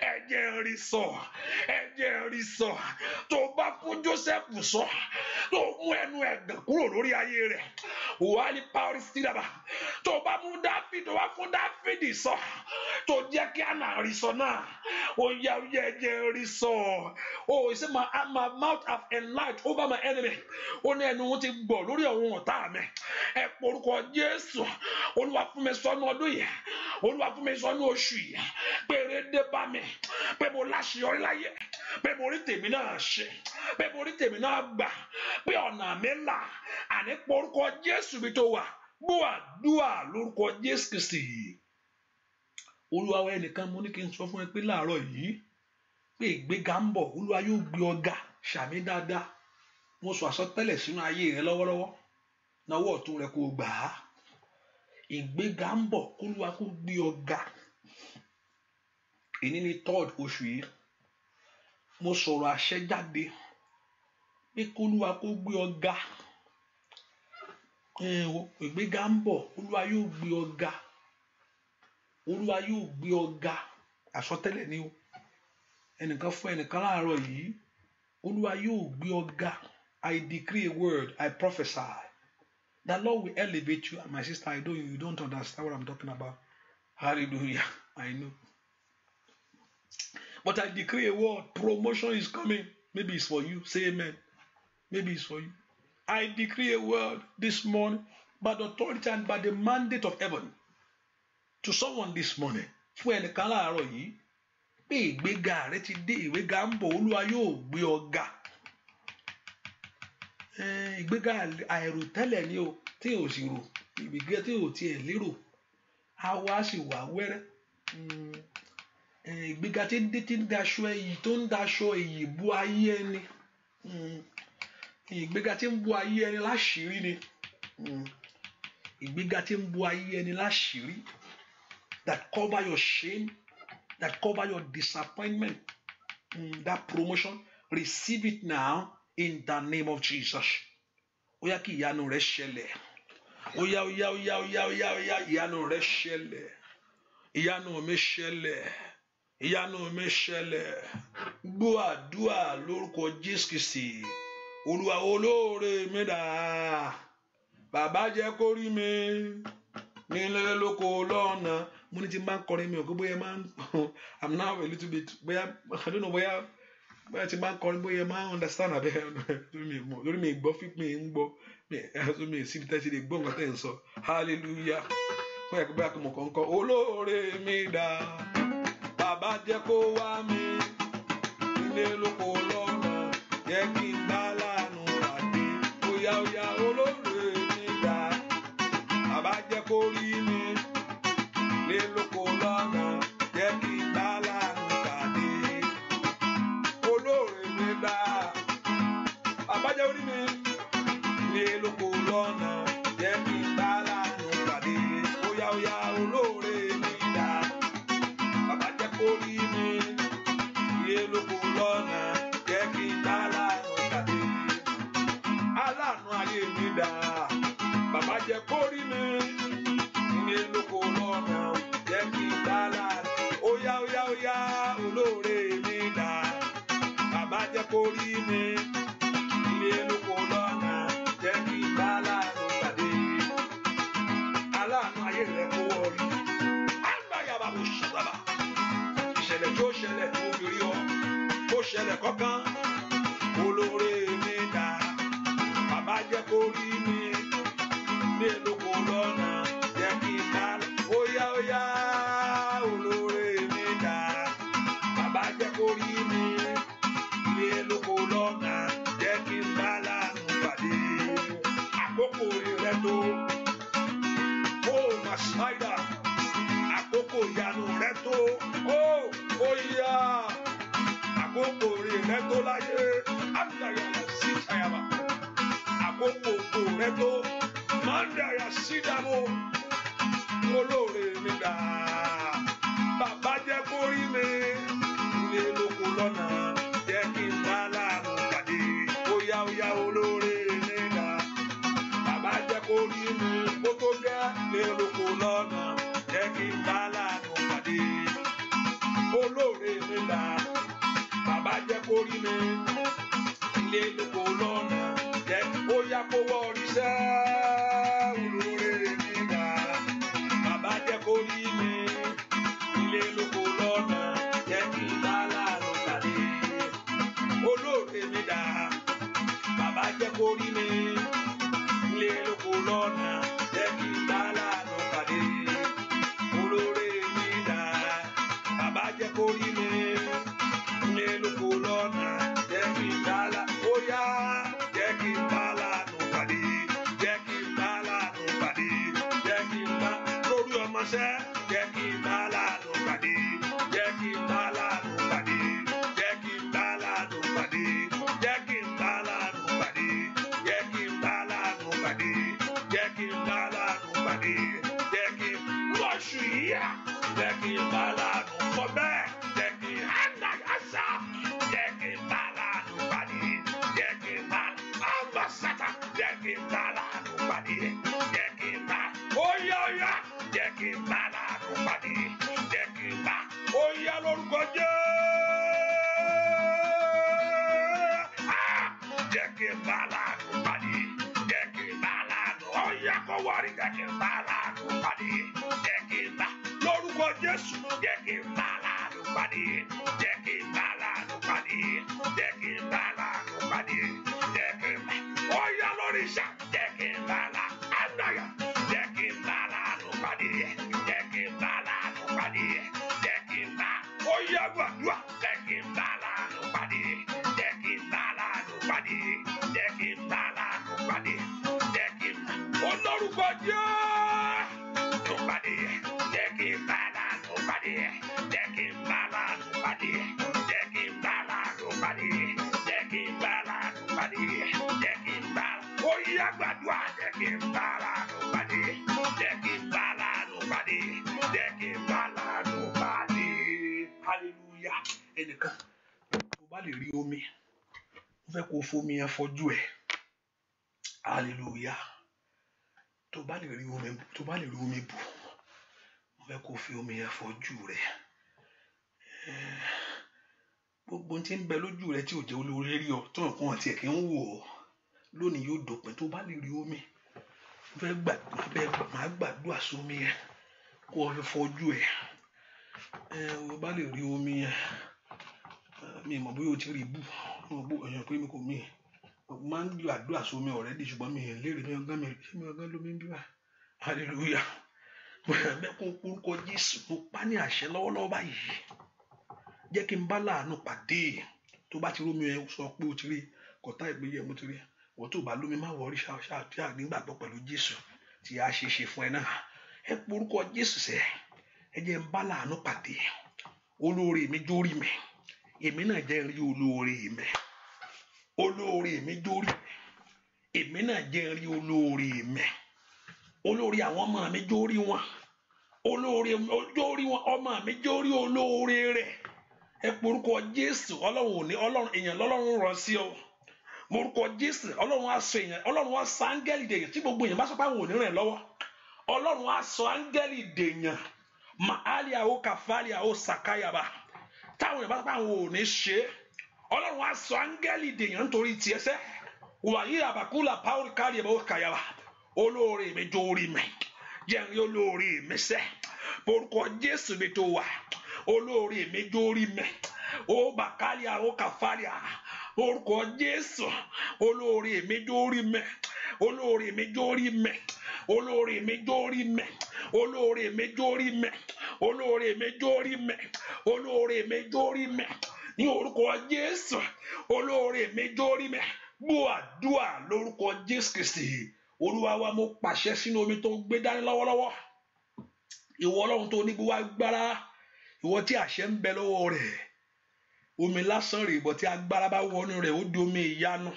ẹ jẹ́ n rí sọ. Ẹ jẹ́ n rí sọ. Tó bá fún Joseph sọ, tó mú ẹnu ẹ̀gàn kúrò lórí ayé rẹ̀. Wàhálì pàórí sídàbà. Tó bá mú Dáfídì, tó bá fún Dáfídì sọ, tó jẹ́ kí àná rí sọ náà. Ó yá, ó yá, ẹ jẹ́ n rí sọ. Oh, he said, my mouth have enlarged over my enemy. Ó ní ẹnu wọn ti gbọ̀ lórí àwọn ọ̀tá mi. Ẹ porúkọ Jésù. Olúwa fún mi sọ ní ọdún yìí. Olúwa fún mi sọ ní oṣù yìí. Pé èrè dé bá mi. Pé mo láṣeyọrí láyé. Pé mo rí tèmi náà ṣe. Pé mo rí tèmi náà gbà. Pé ọ̀nà mi là. Àní porúkọ Jésù mi tó wà. Gbọ́ àdúrà lórúkọ Jésù Kristi. Olúwa wa, ẹnìkan mo ní kí n sọ fún ẹ pé láàárọ̀ yìí pé ìgbéga ń bọ̀. Olúwa yóò gbé ọ ga. Ṣàmì dáadáa. Mo sọ àsọtẹ́lẹ̀ sínú ayé rẹ lọ́wọ́lọ́wọ́. Nawọ́ ọ̀tún rẹ kó gbà á. Ìgbéga ń bọ̀, k'Olúwa kó gbé ọ ga. Èní ni third oṣù yìí. Mo sọ̀rọ̀ àṣẹ jáde pé k'Olúwa kó gbé ọ ga. Ìgbéga ń bọ̀, Olúwa yóò gbé ọ ga. Olúwa yóò gbé ọ ga. Àsọtẹ́lẹ̀ ni o. Ẹnìkan fún ẹnìkan láàárọ̀ yìí. Olúwa yóò gbé ọ ga. I decree a word, I prophesy. The Lord will elevate you. My sister, I know you don't understand what I'm talking about. Hallelujah. I know. But I decree a word. Promotion is coming. Maybe it's for you. Say amen. Maybe it's for you. I decree a word this morning by the authority and by the mandate of heaven to someone this morning. Fún ẹnìkan láàárọ̀ yìí pé ìgbéga rẹ ti dé, ìgbéga ń bọ̀, Olúwa yóò gbé ọ ga. Ìgbéga àìròtẹ́lẹ̀ ni o, tí ò sì rò, ìgbéga tí ò tiẹ̀ lérò, á wá sì wà wẹ́rẹ́. Ìgbéga tí ń dé, tí ń daṣọ ẹyì, tó ń daṣọ èyí bú ayé ẹni. Ìgbéga tí ń bú ayé ẹni láṣìírí ni. Ìgbéga tí ń bú ayé ẹni láṣìírí, that cover your shame, that cover your disappointment, that promotion, receive it now. In the name of Jesus. Ó yá kí ìyanu rẹ ṣẹlẹ̀. Ó yá, ó yá, ó yá, ó yá, ó yá, ó yá, ìyanu rẹ ṣẹlẹ̀. Ìyanu mi ṣẹlẹ̀. Ìyanu mi ṣẹlẹ̀. Gbọ́ àdúrà lórúkọ Jésù Kristi. Olúwa olóore mi dà. Bàbá jẹ́ kó rí mi nílé lóko lọ́nà. Mo ní tí n bá ń kọrin mi ò kó bóyá máa ń I'm now a little bit bóyá, I don't know, bóyá tí n bá ń kọrin bóyá máa ń understand àbẹ́ lórí mi gbọ́ fí mi ń gbọ́ mi síbi tẹ́ ti lè gbọ́ nǹkan tẹ́ ń sọ. Hallelujah. Bóyá kò mọ̀ kàn kọ́ olóore mi dà. Bàbá jẹ́ kó wá mi nílé lóko lọ́nà. Jẹ́ kí n bá láàánú pàdé. Óyá óyá olóore mi dà. Bàbá jẹ́ kó rí mi nílé lóko lọ́nà. Jẹ́ kí n bá láàánú pàdé. Olóore mi dà. Bàbá jẹ́ orí mi nílé lóko lọ́nà. Jẹ́ kí n bá láàánú pàdé. Óyá óyá olóore mi dà. Bàbá jẹ́ kó rí mi nílé lóko lọ́nà. Jẹ́ kí n bá láàánú pàdé. Aláàánú ayé mi dà. Bàbá jẹ́ kó rí mi nílé lóko lọ́nà. Jẹ́ kí n bá láàánú. Óyá óyá óyá olóore mi dà. Bàbá jẹ́ kó rí mi nílé lóko lọ́nà. Jẹ́ kí n bá láàánú pàdé. Aláàánú ayé rẹ kó wọ rí. Àgbàyàbà kò ṣàtàbà. Ìṣẹ̀lẹ̀ tó ṣẹlẹ̀ tó fi rí ọ. Kó ṣẹlẹ̀ kọ́kán. Olóore mi dà. Bàbá jẹ́ kó rí mi nílé lóko lọ́nà. Jẹ́ kí n bá óyá óyá olóore mi dà. Bàbá jẹ́ kó rí mi nílé lóko lọ́nà. Jẹ́ kí n bá láàánú pàdé. Àkókò rẹ tó. Ó Màsáìdà. Àkókò ìyanu rẹ tó. Ó óyá. Àkókò rẹ tó láyé. Àgbàyàrá sí ìtayàbà. Àkókò ògo rẹ tó. Màndàyà sídàmú. Olóore mi dà. Bàbá jẹ́ kó rí mi nílé lóko lọ́nà. Jẹ́ kí n bá láàánú pàdé. Óyá óyá olóore mi dà. Bàbá jẹ́ kó rí mi kó tó gẹ́ nílé lóko lọ́nà. Jẹ́ kí n bá láàánú pàdé. Olóore mi dà. Bàbá jẹ́ kó rí mi nílé lóko lọ́nà. Jẹ́ óyá kó wọ́ oríṣẹ́. Olóore mi dà. Bàbá jẹ́ kó rí mi nílé lóko lọ́nà. Jẹ́ kí n bá láàánú pàdé. Olóore mi dà. Bàbá jẹ́ kó rí mi nílé lóko lọ́nà. Jẹ́ kí n bá láàánú pàdé. Olóore mi dà. Bàbá jẹ́ kó rí mi nílé lóko lọ́nà. Jẹ́ kí n bá láàánú. Óyá jẹ́ kí n bá láàánú pàdé. Jẹ́ kí n bá láàánú pàdé. Jẹ́ kí n bá lórí ọmọṣẹ́. Jẹ́ kí n bá láàánú pàdé. Jẹ́ kí n bá láàánú pàdé. Jẹ́ kí n bá láàánú pàdé. Jẹ́ kí n bá láàánú pàdé. Jẹ́ kí n bá láàánú pàdé. Jẹ́ kí n bá láàánú pàdé. Jẹ́ kí n lọ́ṣù yíyá. Jẹ́ kí n bá láàánú sọ bẹ́ẹ̀. Jẹ́ kí n hànà àṣà. Jẹ́ kí n bá láàánú pàdé. Jẹ́ kí n bá àmbàsátà. Jẹ́ kí n bá láàánú pàdé. Jẹ́ kí n bá óyá óyá. Jẹ́ kí n bá láàánú pàdé. Jẹ́ kí n bá óyá lórúkọ Jésù. Jẹ́ kí n bá láàánú pàdé. Jẹ́ kí n bá láàánú. Óyá kó wọrí. Jẹ́ kí n bá láàánú pàdé. Jẹ́ kí n bá lórúkọ Jésù. Jẹ́ kí n bá láàánú pàdé. Jẹ́ kí n bá láàánú pàdé. Jẹ́ kí n bá láàánú pàdé. Jẹ́ kí n bá óyá lórí iṣẹ́. Jẹ́ kí n bá láàánú. Àdáyà. Jẹ́ kí n bá láàánú pàdé. Jẹ́ kí n bá láàánú pàdé. Jẹ́ kí n bá óyá gbàdúrà. Jẹ́ kí n bá láàánú pàdé. Jẹ́ kí n bá láàánú pàdé. Jẹ́ kí n bá láàánú pàdé. Jẹ́ kí n bá olórúkọ Jésù pàdé. Jẹ́ kí n bá láàánú pàdé. Jẹ́ kí n bá láàánú pàdé. Jẹ́ kí n bá láàánú pàdé. Jẹ́ kí n bá láàánú pàdé. Jẹ́ kí n bá óyá gbàdúrà. Jẹ́ kí n bá láàánú pàdé. Jẹ́ kí n bá láàánú pàdé. Jẹ́ kí n bá láàánú pàdé. Hallelujah. Ẹnìkan tó bá lè rí omi, Mo fẹ́ kó o fomi yẹn fọjú ẹ̀. Hallelujah. Tó bá lè rí omi, tó bá lè rí omi bù, mo fẹ́ kó o fi omi yẹn fọjú rẹ̀. Gbogbo ohun tí ń bẹ lójú rẹ tí ò jẹ́ olóore rí ọ, tó nǹkan àti ẹ̀kẹ́ ń wò ọ́ lónìí yóò dópin. Tó bá lè rí omi, mo fẹ́ gbà, máa gbàdúrà sómi yẹn kó o fi fọjú ẹ̀. O bá lè rí omi yẹn, mi ò mọ̀ bóyá o ti rí bù, mo mọ̀ bó èèyàn pé mi kò mí. Mo máa ń gbàdúrà sómi already, ṣùgbọ́n mi ò lè rí mi ọ̀gá mi, ṣé mi ọ̀gá lómi ń bí wá? Hallelujah. Mo fẹ́ kó orúkọ Jésù, mo pa ní àṣẹ lọ́wọ́lọ́wọ́ báyìí. Jẹ́ kí n bá láàánú pàdé. Tó bá ti rómi yẹn, sọ pé o ti rí kọ̀tá ìgbéyẹ̀, mo ti rí. Wọ́n tó bá lómi, má worry, ṣáà ṣáà tí a nígbàgbọ́ pẹ̀lú Jésù tí a ṣe ṣe fún ẹ náà. Ẹ pe orúkọ Jésù sẹ́, ẹ jẹ́ n bá láàánú pàdé. Olóore mi jórí mi, èmi náà jẹ́ rí olóore mi. Olóore mi jórí mi, èmi náà jẹ́ rí olóore mi. Olóore àwọn ọmọ mi jórí wọn. Olóore jórí wọn, ọmọ mi jórí olóore rẹ̀. Ẹ pe orúkọ Jésù. Ọlọ́run ò ní Ọlọ́run èèyàn lọ́lọ́run rán sí ọ. Morúkọ Jésù, Ọlọ́run á sọ èèyàn, Ọlọ́run á sọ áńgẹ́lì dèèyàn. Tí gbogbo èèyàn bá sọ pé àwọn ò ní ràn lọ́wọ́, Ọlọ́run á sọ áńgẹ́lì dèèyàn. Màálíà ó kàfálíà ó sàkáyàbà. Táwọn èèyàn bá sọ pé àwọn ò ní ṣe é, Ọlọ́run á sọ áńgẹ́lì dèèyàn nítorí tiẹ̀ sẹ́. Wàyí àbàkúlà pàwọ́rì kárí ẹ̀ bá ó kàyàbà. Olóore mi jórí mi, jẹ́ n rí olóore mi sẹ́. Orúkọ Jésù mi tó wà, olóore mi jórí mi. Ó bàkálíà ó kàfálíà. Orúkọ Jésù, olóore mi jórí mi, olóore mi jórí mi, olóore mi jórí mi, olóore mi jórí mi, olóore mi jórí mi, olóore mi jórí mi. Ní orúkọ Jésù, olóore mi jórí mi. Gbọ́ àdúrà lórúkọ Jésù Kristi Olúwa wa. Mo pàṣẹ sínú omi tó ń gbé dání lọ́wọ́lọ́wọ́. Ìwọ Ọlọ́run tó ní gbogbo agbára, ìwọ tí àṣẹ ń bẹ lọ́wọ́ rẹ̀, omi lásán rèé bọ̀, tí agbára bá wọnú rẹ̀, ó di omi ìyanu.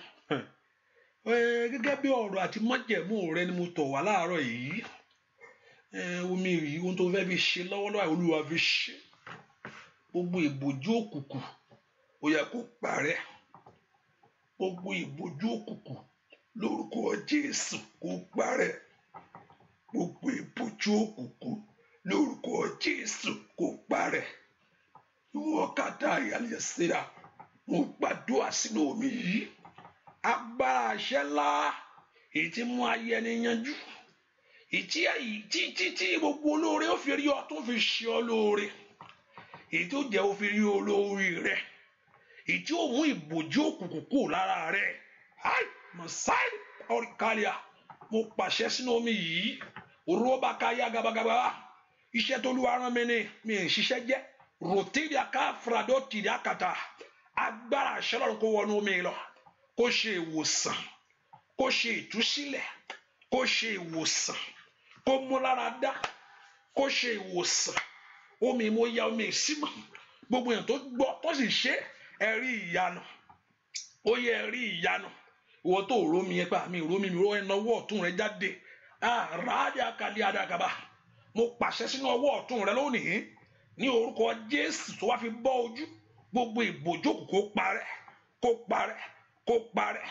Gẹ́gẹ́ bí ọ̀rọ̀ àti májẹ̀mú rẹ ni mo tọ̀ wá láàárọ̀ yìí. Omi yìí, ohun tó fẹ́ fi ṣe lọ́wọ́lọ́wọ́, Olúwa fi ṣe. Gbogbo ìbòjú òkùnkùn, ó yẹ kó parẹ́. Gbogbo ìbòjú òkùnkùn lórúkọ Jésù kó parẹ́. Gbogbo ìbòjú òkùnkùn lórúkọ Jésù kó parẹ́. Ìwọ kàtà ìyàlẹ̀ síra, mo gbàdúrà sínú omi yìí, agbára àṣẹ ńlá èyí tí mú ayé ẹni yanjú, èyí tí tí tí gbogbo olóore ó fi rí ọ tó fi ṣe ọ lóore, èyí tó jẹ́ ó fi rí olóore rẹ, èyí tí ó mú ìbòjú òkùnkùn kúrò lára rẹ. Ai masai ọ̀rìkàlíà, mo pàṣẹ sínú omi yìí, òróbàkà yá gabagaba. Iṣẹ́ tó lù aràn mi ni mi ì ṣiṣẹ́ jẹ́ rotìrìà ká fúradó tìrìà kàtà. Agbára àṣẹ Ọlọ́run kó wọnú omi lọ, kó ṣe ìwòsàn, kó ṣe ìtúsílẹ̀, kó ṣe ìwòsàn, kó mú lára dá, kó ṣe ìwòsàn. Omi, mo ya omi ìsímọ̀. Gbogbo èèyàn tó gbọ́ tó sì ṣe, ẹ̀rí ìyanu, ó yẹ ẹ̀rí ìyanu. Ìwọ tó rómi yẹn pé àmì ìrómi mi ró, ẹnu ọwọ́ ọ̀tún rẹ jáde. Àràádì àkàlì àdàgàbà, mo pàṣẹ sínú ọwọ́ ọ̀tún rẹ lónìí ní orúkọ Jésù, tó wá fi bọ́ ojú, gbogbo ìbòjókòó kó parẹ́, kó parẹ́, kó parẹ́,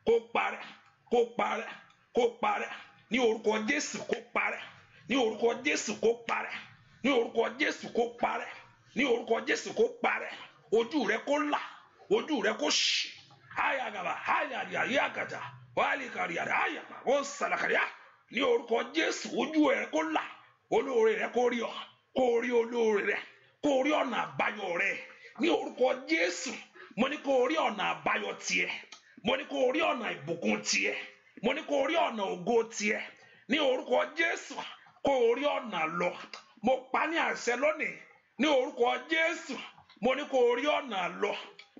kó parẹ́, kó parẹ́, kó parẹ́ ní orúkọ Jésù, kó parẹ́ ní orúkọ Jésù, kó parẹ́ ní orúkọ Jésù, kó parẹ́ ní orúkọ Jésù, kó parẹ́. Ojú rẹ kó là, ojú rẹ kó ṣí. Ayagaba ayagata wàhálì kàríyàrá ayàpá ó sàlàkàríyà ní orúkọ Jésù. Ojú rẹ kó là, olóore rẹ kó rí ọ, kó rí olóore rẹ, kó rí ọ̀nà àbáyọ rẹ ní orúkọ Jésù. Mo ní kó rí ọ̀nà àbáyọ tiẹ̀, mo ní kó rí ọ̀nà ìbùkún tiẹ̀, mo ní kó rí ọ̀nà ògo tiẹ̀ ní orúkọ Jésù, kó rí ọ̀nà lọ. Mo pa ní àṣẹ lónìí ní orúkọ Jésù. Mo ní kó rí ọ̀nà lọ.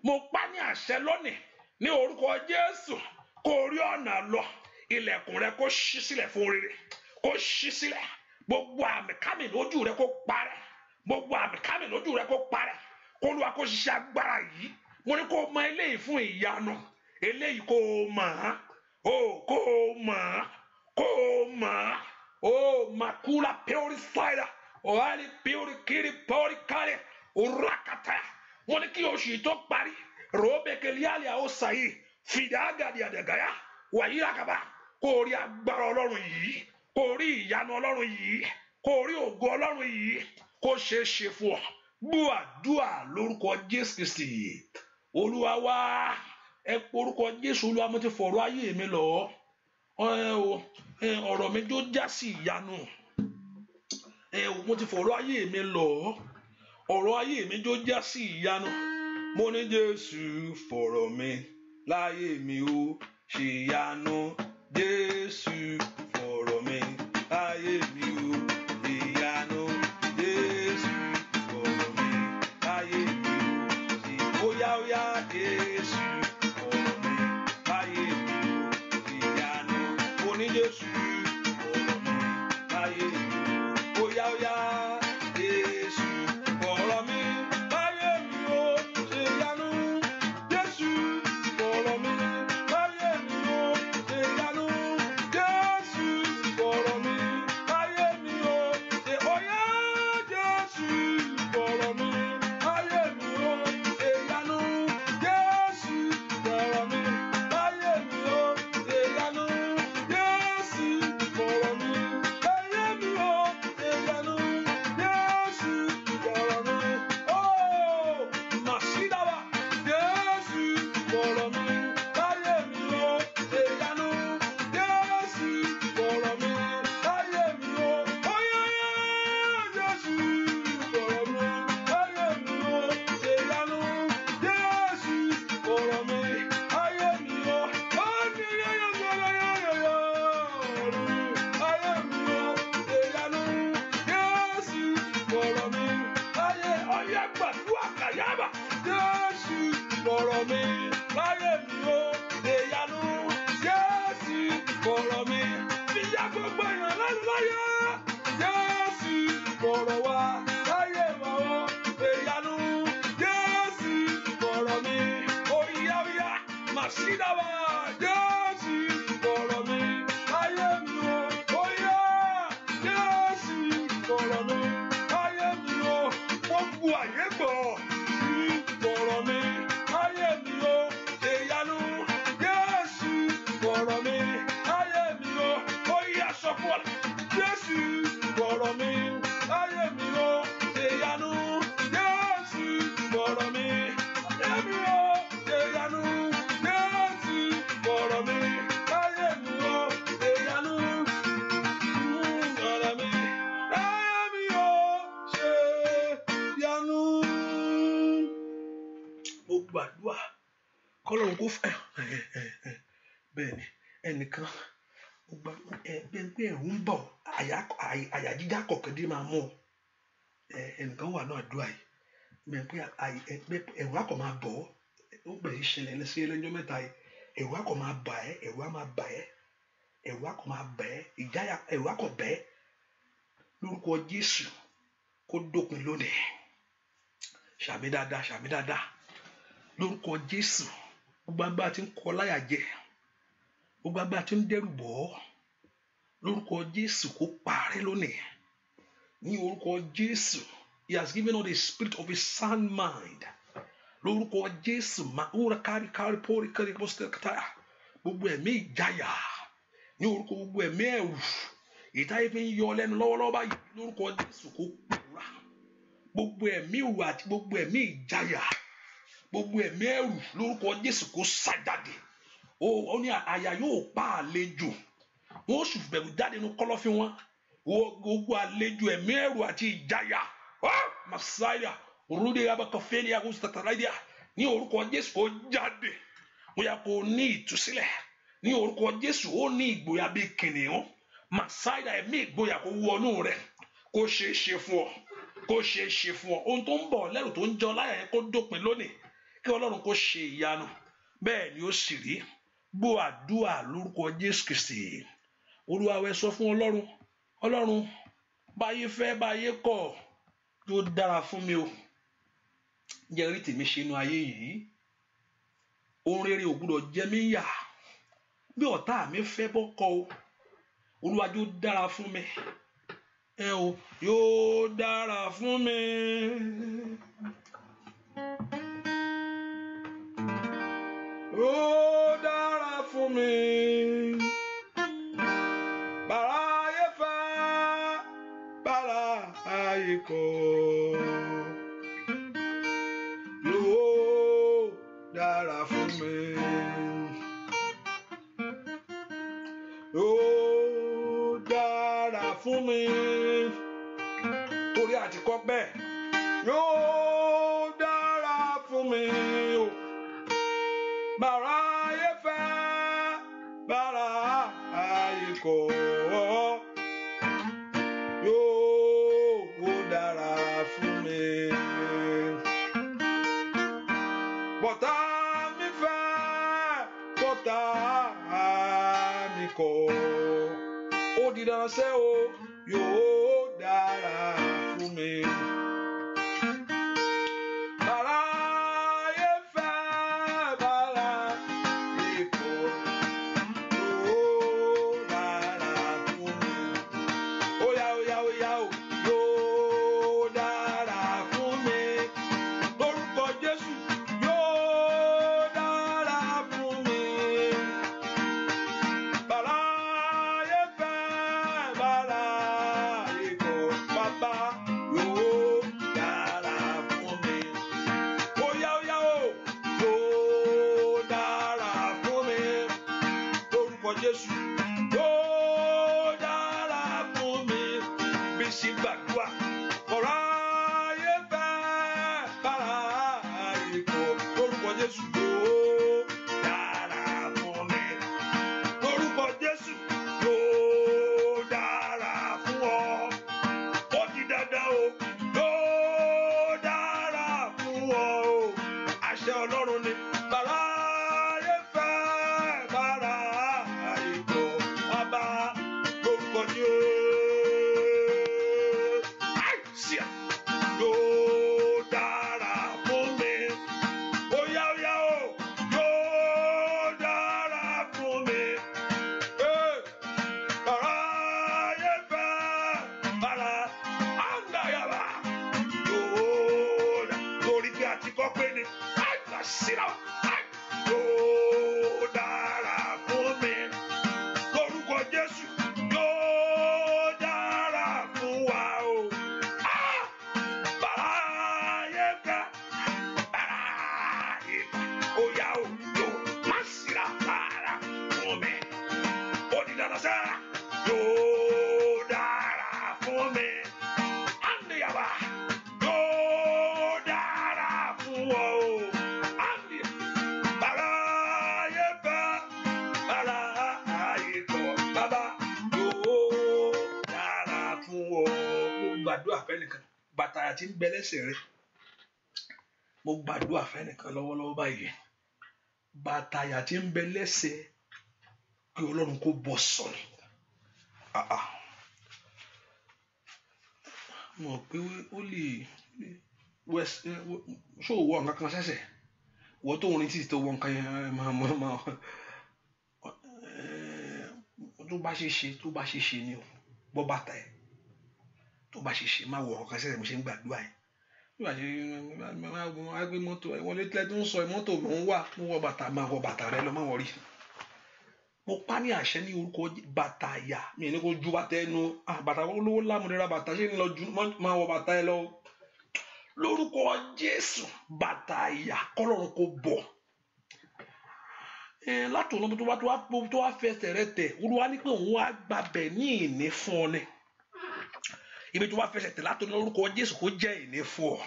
Mo pa ní àṣẹ lónìí ní orúkọ Jésù, kó rí ọ̀nà lọ. Ilẹ̀kùn rẹ kó ṣí sílẹ̀ fún rere, kó ṣí sílẹ̀. Gbogbo àmì kámi lójú rẹ kó parẹ́. Gbogbo àmì kámi lójú rẹ kó parẹ́. Kó Olúwa kó ṣiṣẹ́ agbára yìí. Mo ní kó mọ eléyìí fún ìyanu, eléyìí kó o mọ̀ ọ́n o, kó o mọ̀ ọ́n, kó o mọ̀ ọ́n o. Makula purified ọ̀hálì purikiri purikari òrakàtà. Mo ní kí oṣù yìí tó parí, ròóbekeliali àwòsàn yìí. Fìdágàdì àdàgàyà wàyí àkàbà. Kó rí agbára Ọlọ́run yìí, kó rí ìyanu Ọlọ́run yìí, kó rí ògo Ọlọ́run yìí, kó ṣeé ṣe fún ọ. Gbọ́ àdúà lórúkọ Jésù Kristi Olúwa wá. Ẹ pé orúkọ Jésù. Olúwa, mo ti fọ̀rọ̀ ayé mi lọ. Ọ̀rọ̀ mi jó já sí ìyanu. Mo ti fọ̀rọ̀ ayé mi lọ. Ọ̀rọ̀ ayé mi jó já sí ìyanu. Mo ní Jésù fọ̀rọ̀ mi láyé mi ó ṣe ìyanu. Jésù fọ̀rọ̀ mi láyé mi ó ìyanu. Jésù fọ̀rọ̀ mi láyé mi ó ṣe óyá óyá. Jésù fọ̀rọ̀ mi láyé mi ó ìyanu. Mo ní Jésù fọ̀rọ̀ mi láyé mi ó óyá óyá. Jésù fọ̀rọ̀ mi láyé mi ó ṣe ìyanu. Jésù fọ̀rọ̀ mi láyé mi ó ṣe ìyanu. Jésù fọ̀rọ̀ mi láyé mi ó ṣe óyá. Jésù fọ̀rọ̀ mi láyé mi ó ṣe ìyanu. Jésù fọ̀rọ̀ mi láyé mi ó ṣe ìyanu. Jésù fọ̀rọ̀ mi láyé mi ó ṣe ìyanu. Jésù fọ̀rọ̀ mi ó màsídàbà. Jésù fọ̀rọ̀ mi láyé mi ó ṣe ìyanu. Jésù fọ̀rọ̀ mi láyé mi ó óyá. Jésù fọ̀rọ̀ mi láyé mi ó ṣe ìyanu. Jésù fọ̀rọ̀ mi láyé mi ó láyé mi ó ṣe ìyanu. Jésù fọ̀rọ̀ mi láyé ọ̀yá gbàdúrà kàyábà. Jésù fọ̀rọ̀ mi láyé mi ó ṣe ìyanu. Jésù fọ̀rọ̀ mi fìyà gbogbo èèyàn lẹ́nu láyé. Jésù fọ̀rọ̀ wá láyé wa ó ṣe ìyanu. Jésù fọ̀rọ̀ mi óyá óyá màsídàbà. Jésù fọ̀rọ̀ mi láyé mi ó óyá. Jésù fọ̀rọ̀ mi láyé mi ó gbogbo àyè gbọ́. Fọ̀rọ̀ mi láyé mi ó ṣe ìyanu. Jésù fọ̀rọ̀ mi láyé mi ó óyá sọ fún ọ. Jésù fọ̀rọ̀ mi láyé mi ó ṣe ìyanu. Jésù fọ̀rọ̀ mi láyé mi ó ṣe ìyanu. Jésù fọ̀rọ̀ mi láyé mi ó ṣe ìyanu. Fọ̀rọ̀ mi láyé mi ó ṣe ìyanu. Mo gbàdúrà kọ́lọ́run kó fẹ́ bẹ́ẹ̀ ni ẹnìkan mo gbà ẹ bẹ́ẹ̀ pé ẹ̀rù ń bọ̀, àyà jíjá kọ̀ọ̀kan dé máa mú ọ. Ẹnìkan wà náà àdúrà yìí bẹ́ẹ̀ pé ẹ̀rù akọ̀ máa bọ̀ ọ́. Ó bẹ̀rẹ̀ ìṣẹ̀lẹ̀ ẹlẹ́sẹ̀ ẹlẹ́jọ́ mẹ́ta yìí. Ẹ̀rù akọ̀ máa bà ẹ́, ẹ̀rù á máa bà ẹ́, ẹ̀rù akọ̀ máa bà ẹ́, ìjáyà ẹ̀rù akọ̀ bẹ́ ẹ́. Lórúkọ Jésù kó dópin lónìí. Ṣàmì dáadáa, ṣàmì dáadáa. Lórúkọ Jésù, gbogbo agbára tí ń kọ láyà jẹ, gbogbo agbára tí ń dẹ́rù bọ̀ ọ́, lórúkọ Jésù kó parẹ́ lónìí. Ní orúkọ Jésù, he has given us the spirit of a sound mind. Lórúkọ Jésù, máa kárí kárí pórí kárí pósítẹ̀ kátà. Gbogbo ẹ̀mí ìjáyà, ní orúkọ gbogbo ẹ̀mí ẹ̀rù, ìtayé fi ń yọ lẹ́nu lọ́wọ́lọ́wọ́ báyìí, lórúkọ Jésù kó pòórá. Gbogbo ẹ̀mí ìwà àti gbogbo ẹ̀mí ìjáyà, gbogbo ẹ̀mí ẹ̀rù, lórúkọ Jésù kó sá jáde. Ó ní àyà yóò pa àlejò, wọn ó sì bẹ̀rù jáde nínú kọ́lọ́fín wọn. Gbogbo àlejò ẹ̀mí ẹ̀rù àti ìjáyà, masaya rúdé abakọ̀fẹ́ni agùsítàtàláìdíà, ní orúkọ Jésù kó jáde. Mo yà kó ní ìtúsílẹ̀ ní orúkọ Jésù. Ó ní ìgboyà bíi kìnìún. Masaya ẹ̀mí ìgboyà kó wọnú rẹ̀, kó ṣeé ṣe fún ọ, kó ṣeé ṣe fún ọ. Ohun tó ń bọ̀ lẹ́rù tó ń jọ láyà yẹn kó dópin lónìí, kí Ọlọ́run kó ṣe ìyanu. Bẹ́ẹ̀ ni ó sì rí. Gbọ́ àdúrà lórúkọ Jésù Kristi Olúwa wẹ. Sọ fún Ọlọ́run, Ọlọ́run, báyé fẹ́ báyé kọ̀, yóò dára fún mi o. Jẹ́ rí tèmi ṣe inú ayé yìí. Ohun rere ò gbúdọ̀ jẹ mí yà. Bí ọ̀tá mi fẹ́ bọ́ kọ o, Olúwa yóò dára fún mi. Ẹ o, yóò dára fún mi. Yóò mi. Bàrá ayé fẹ́, bàrá ayé kọ̀. Yóò dára fún mi. Yóò dára fún mi. Torí àti kọ́ bẹ́ẹ̀. Yóò dára fún mi o. Bàrá ayé fẹ́, bàrá ayé kọ̀. Yóò dára fún mi. Bọ̀tá mi fẹ́, bọ̀tá mi kọ̀. Ó di dandan sẹ́ o, yóò dára fún mi. Bàrá ayé fẹ́, bàrá ayé kọ̀. Yóò dára fún mi. Óyá, óyá, óyá o, yóò dára fún mi. Lórúkọ Jésù, yóò dára fún mi. Bàrá ayé fẹ́, bàrá ayé kọ̀. Bàbá yóò dára fún mi. Óyá, óyá o, yóò dára fún mi. Lórúkọ Jésù, yóò dára fún mi. Bísí gbàdúrà. Bàrá ayé fẹ́, bàrá ayé kọ̀. Lórúkọ Jésù, yóò dára fún mi. Lórúkọ Jésù, yóò dára fún ọ. Ó di dandan o, yóò dára fún ọ o. Àṣẹ Ọlọ́run ni. Bàrá ayé fẹ́, bàrá ayé kọ̀. Bàbá lórúkọ Jésù. Àìsíà yóò dára fún mi. Óyá, óyá o, yóò dára fún mi. Bàrá ayé fẹ́, bàrá àǹdàyàbá yóò dá. Torí pé a ti kọ́ pé ni àgbà síra yóò dára fún mi. Lórúkọ Jésù yóò dára fún wa o. Bàrá ayé fẹ́, bàrá ayé kọ̀. Óyá o, yóò má síra bàrá fún mi. Ó di dandan sẹ́, yóò dára fún mi. Àǹdíyàbá yóò dára fún ọ o. Àǹdí bàrá ayé fẹ́, bàrá ayé kọ̀. Bàbá yóò dára fún ọ. Mo gbàdúrà fẹ́nìkan, bàtà àti ń bẹ lẹ́sẹ̀ rẹ. Mo gbàdúrà fẹ́nìkan lọ́wọ́lọ́wọ́ báyìí. Bàtà àti ń bẹ lẹ́sẹ̀ kí Ọlọ́run kó bọ́ sọnù. Mo mọ̀ pé ó lè ṣó wọ nǹkan kan sẹ́sẹ̀. Wọ́n tó ń rin títí tó wọ nǹkan yẹn máa tó bá ṣe ṣe tó bá ṣe ṣe ni o. Bọ́ bàtà ẹ̀ tó bá ṣe ṣe má wọ nǹkan sẹ́sẹ̀ mo ṣe ń gbàdúrà ẹ̀. Bí wàá ṣe máa gbé mọ́tò ẹ̀ wọlé tilẹ̀ tó ń sọ mọ́tò mò ń wà mo wọ bàtà máa wọ bàtà rẹ lọ má wọ rí. Mo pa ní àṣẹ ní orúkọ bàtà àyà mi ní kó ju bàtà ẹnu bàtà olówó lámúnira bàtà ṣé ní lọ ju máa wọ bàtà ẹ lọ. Lórúkọ Jésù bàtà àyà kọ́lọ́run kò bọ̀. Látòun tó wá fẹsẹ̀ rẹ tẹ̀ Olúwa ní pé òun á gbàbẹ̀ ní ìní fún ọ ni. Ibi tó wá fẹsẹ̀ tẹ̀ látòun lórúkọ Jésù kó jẹ́ ìní fún ọ.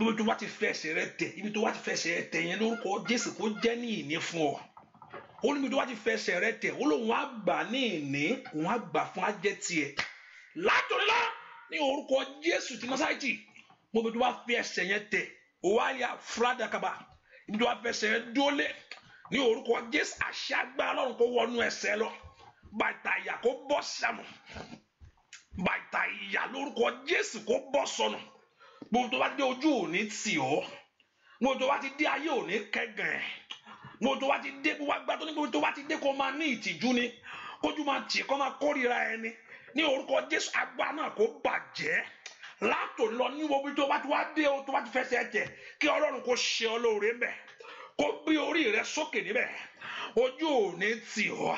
Ibi tó wá ti fẹsẹ̀ rẹ tẹ̀ ibi tó wá ti fẹsẹ̀ rẹ tẹ̀ yẹn lórúkọ Jésù kó jẹ́ ní ìní fún ọ. Ó níbi tó wá ti fẹsẹ̀ rẹ tẹ̀ ó lóun á gbà ní ìní òun á gbà fún ajẹ́ tiẹ̀. Látòun lọ ní orúkọ Jésù ti Násárẹ́tì mo bí tó wá fi ẹsẹ̀ yẹn tẹ̀ ó wá yà fúládàkàbà ibi tó wá fẹsẹ̀ yẹn dúró lé ní orúkọ Jésù àṣẹ agbára Ọlọ́run kó wọnú ẹsẹ̀ lọ. Bàtà ìyà kó bọ́ sànù. Bàtà ìyà lórúkọ Jésù kó bọ́ sọnù. Gbogbo tó bá dé ojú òní tì ọ́. Gbogbo tó bá ti dé ayé òní kẹ́gàn ẹ̀. Gbogbo tó bá ti dé gbogbo agbára tó ní gbogbo tó bá ti dé kó máa ní ìtìjú ni. Kójú máa tì kó máa kórìíra ẹni. Ní orúkọ Jésù agbára náà kó bàjẹ́. Látò lọ ní gbogbo tó bá ti wá dé o tó bá ti fẹsẹ̀ tẹ̀ kí Ọlọ́run kó ṣe ọ lóore mbẹ̀. Kó gbé orí rẹ sókè níbẹ̀. Ojú ò ní tì ọ́.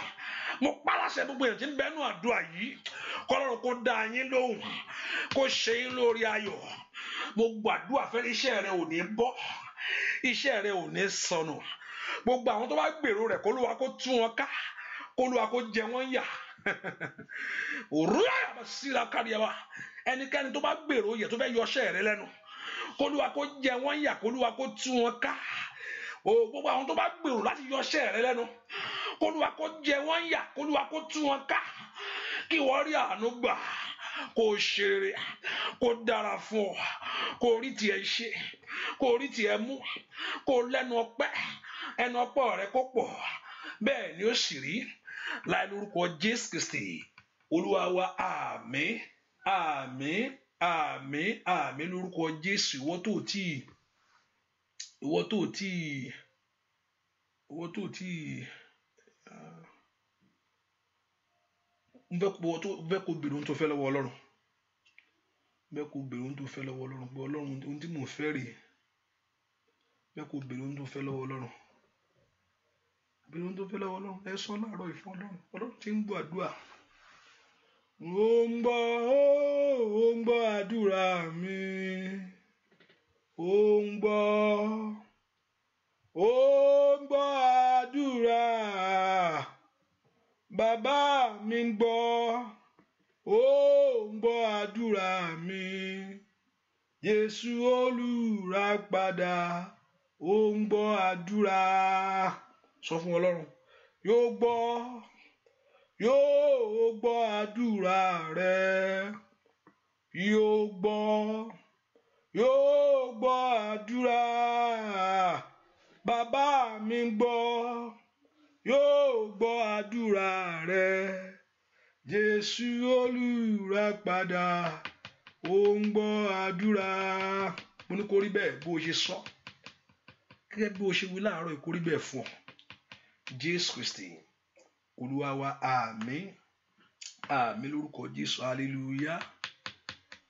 Mo pàláṣẹ gbogbo èèyàn tí ń bẹnu àdúrà yìí, kọ́lọ́run kó dá yín lóhùn, kó ṣe yín lórí ayọ̀. Mo gbàdúrà fẹ́ iṣẹ́ rẹ ò ní bọ́, iṣẹ́ rẹ ò ní sọnù. Gbogbo àwọn tó bá gbèrò rẹ̀, k'Olúwa kó tú wọn ká, k'Olúwa kó jẹ wọ́n yà. Òrùlé àbá síra kárí wa. Ẹnikẹ́ni tó bá gbèrò yẹ tó fẹ́ yọ iṣẹ́ rẹ lẹ́nu, k'Olúwa kó jẹ wọ́n yà, k'Olúwa kó tú wọn ká. O gbogbo àwọn tó bá gbèrò láti yọ iṣẹ́ rẹ lẹ́nu, k'Olúwa kó jẹ wọ́n yà, k'Olúwa kó tú wọn ká. Kí wọ́n rí àánú gbà, kó ṣe rere, kó dára fún ọ, kó rí tiẹ̀ ṣe, kó rí tiẹ̀ mú, kó lẹ́nu ọpẹ́, ẹnu ọpẹ́ rẹ kó pọ̀. Bẹ́ẹ̀ ni ó sì rí láì lórúkọ Jésù Kristi Olúwa wa. Àmín, àmín, àmín, àmín lórúkọ Jésù. Ìwọ tó tí n fẹ́ kó bèrè ohun tó fẹ́ lọ́wọ́ Ọlọ́run. N fẹ́ kó bèrè ohun tó fẹ́ lọ́wọ́ Ọlọ́run, pé Ọlọ́run, ohun tí mò ń fẹ́ rèé. N fẹ́ kó bèrè ohun tó fẹ́ lọ́wọ́ Ọlọ́run. Bèrè ohun tó fẹ́ lọ́wọ́ Ọlọ́run. Ẹ sọ láàárọ̀ ìfún Ọlọ́run. Ọlọ́run tí ń gbọ́ àdúrà. Ó ń gbọ́, ó ń gbọ́ àdúrà mi. Ó ń gbọ́, ó ń gbọ́ àdúrà. Bàbá mi ń gbọ́, ó ń gbọ́ àdúrà mi. Jésù olùràpadà, ó ń gbọ́ àdúrà. Sọ fún Ọlọ́run, yóò gbọ́, yóò gbọ́ àdúrà rẹ. Yóò gbọ́, yóò gbọ́ àdúrà. Bàbá mi ń gbọ́, yóò gbọ́ àdúrà rẹ. Jésù olùràpadà, ó ń gbọ́ àdúrà. Mo ní kó rí bẹ́ẹ̀ bó o ṣe sọ. Gẹ́gẹ́ bí o ṣe wí láàárọ̀, kó rí bẹ́ẹ̀ fún ọ. Jésù Kristi Olúwa wa. Àmín, àmín lórúkọ Jésù. Hallelujah.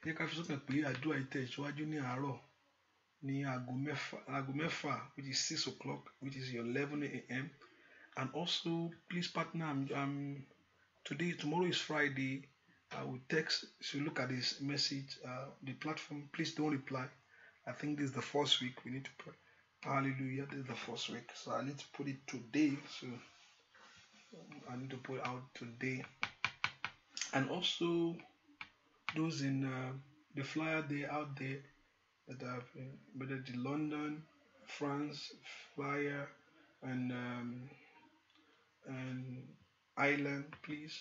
Ẹ ká fi sọ́kàn pé àdúrà yìí tẹ̀síwájú ní àárọ̀ ní aago 6, which is 6 o'clock, which is 11 a.m. And also, please partner. Today, tomorrow is Friday. I will text. So look at this message, the platform. Please don't reply. I think this is the first week we need to pray. Hallelujah. This is the first week, so I need to put it today. So I need to put it out today. And also, those in the flyer there out there that have whether the London, France flyer and Ireland, please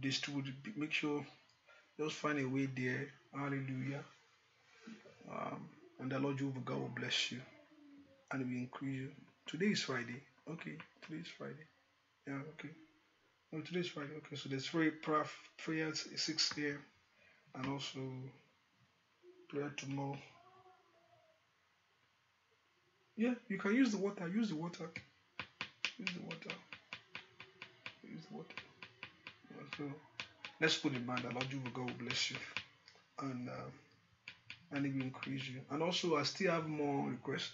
distribute. Make sure just find a way there. Hallelujah. And the Lord Jehovah God will bless you and will increase you. Today is Friday. Okay, today is Friday. Yeah, okay. No, today is Friday. Okay, so there's three prayers 6 a.m. and also prayer tomorrow. Yeah, you can use the water. Use the water. Use the water. Use the water. Yeah, so let's put in mind that Lord Jehovah God will bless you and He will increase you. And also, I still have more requests.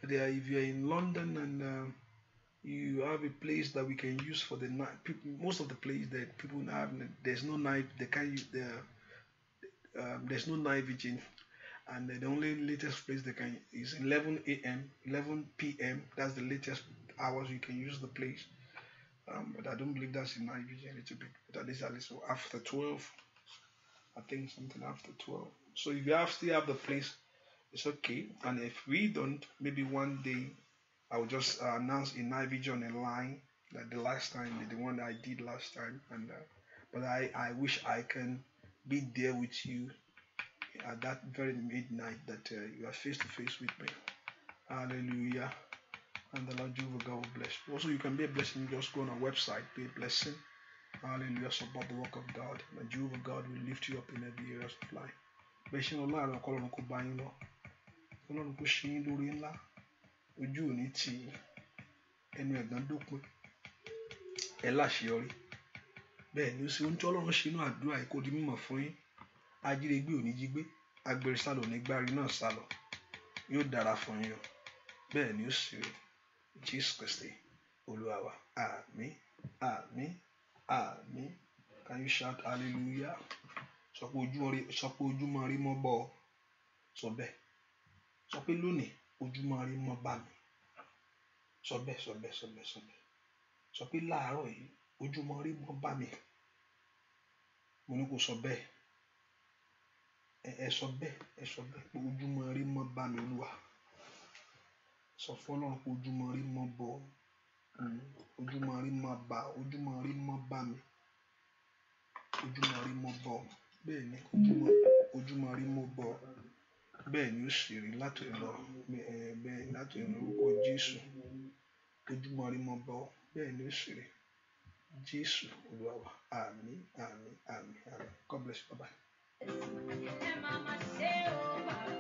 There, if you're in London and you have a place that we can use for the night, people, most of the place that people have, there's no night. They can't use there's no night vigil, and the only latest place they can is 11 a.m., 11 p.m. That's the latest hours you can use the place. But I don't believe that's in night vigil a little bit. But at least after 12, I think something after 12. So if you still have the place, it's okay. And if we don't, maybe one day I will just announce a night vigil on a line, like the last time, the one I did last time. And but I wish I can be there with you at that very midnight that you are face to face with me. Hallelujah. And the Lord Jehovah God will bless you. Also, you can be a blessing. Just go on our website, be a blessing. Hallelujah. Support the work of God. And Jehovah God will lift you up in every area of life. Bẹ́ẹ̀ ṣe ń lọ láàárọ̀, kọ́lọ́run kó bá yín lọ. Ọlọ́run kó ṣe yín lórí ńlá. Ojú ò ní tì yín. Ẹnu ẹ̀gàn dópin. Ẹ láṣeyọrí. Bẹ́ẹ̀ ni ó ṣe ohun tí Ọlọ́run ṣe inú àdúrà yìí kó di mímọ̀ fún yín. Ajínigbé ò ní jí gbé. Agbèrè sálọ ò ní gbárí náà sálọ. Yóò dára fún yín o. Bẹ́ẹ̀ ni ó sì rí. Jésù Kristi Olúwa wa. Àmín, àmín, àmín. Can you shout hallelujah? Sọ pé ojúmọ́ ire mọ́ bọ́ ọ. Sọ bẹ́ẹ̀. Sọ pé lónìí ojúmọ́ ire mọ́ bá mi. Sọ bẹ́ẹ̀, sọ bẹ́ẹ̀, sọ bẹ́ẹ̀, sọ bẹ́ẹ̀. Sọ pé láàárọ̀ yìí ojúmọ́ ire mọ́ bá mi. Mo ní kó sọ bẹ́ẹ̀. Ẹ sọ bẹ́ẹ̀, ẹ sọ bẹ́ẹ̀ pé ojúmọ́ ire mọ́ bá mi, Olúwa. Sọ fún Ọlọ́run pé ojúmọ́ ire mọ́ bọ́. Ojúmọ́ ire mọ́ bá, ojúmọ́ ire mọ́ bá mi. Ojúmọ́ ire mọ́ bọ́. Bẹ́ẹ̀ ni, ojúmọ́ ire mọ́ bọ́. Bẹ́ẹ̀ ni ó sì rí láti lọ. Bẹ́ẹ̀ láti orúkọ Jésù. Ojúmọ́ ire mọ́ bọ́. Bẹ́ẹ̀ ni ó sì rí. Jésù Olúwa wa. Àmín, àmín, àmín, àmín. God bless you. Bye bye. Ẹ máa ma ṣe o bàbá.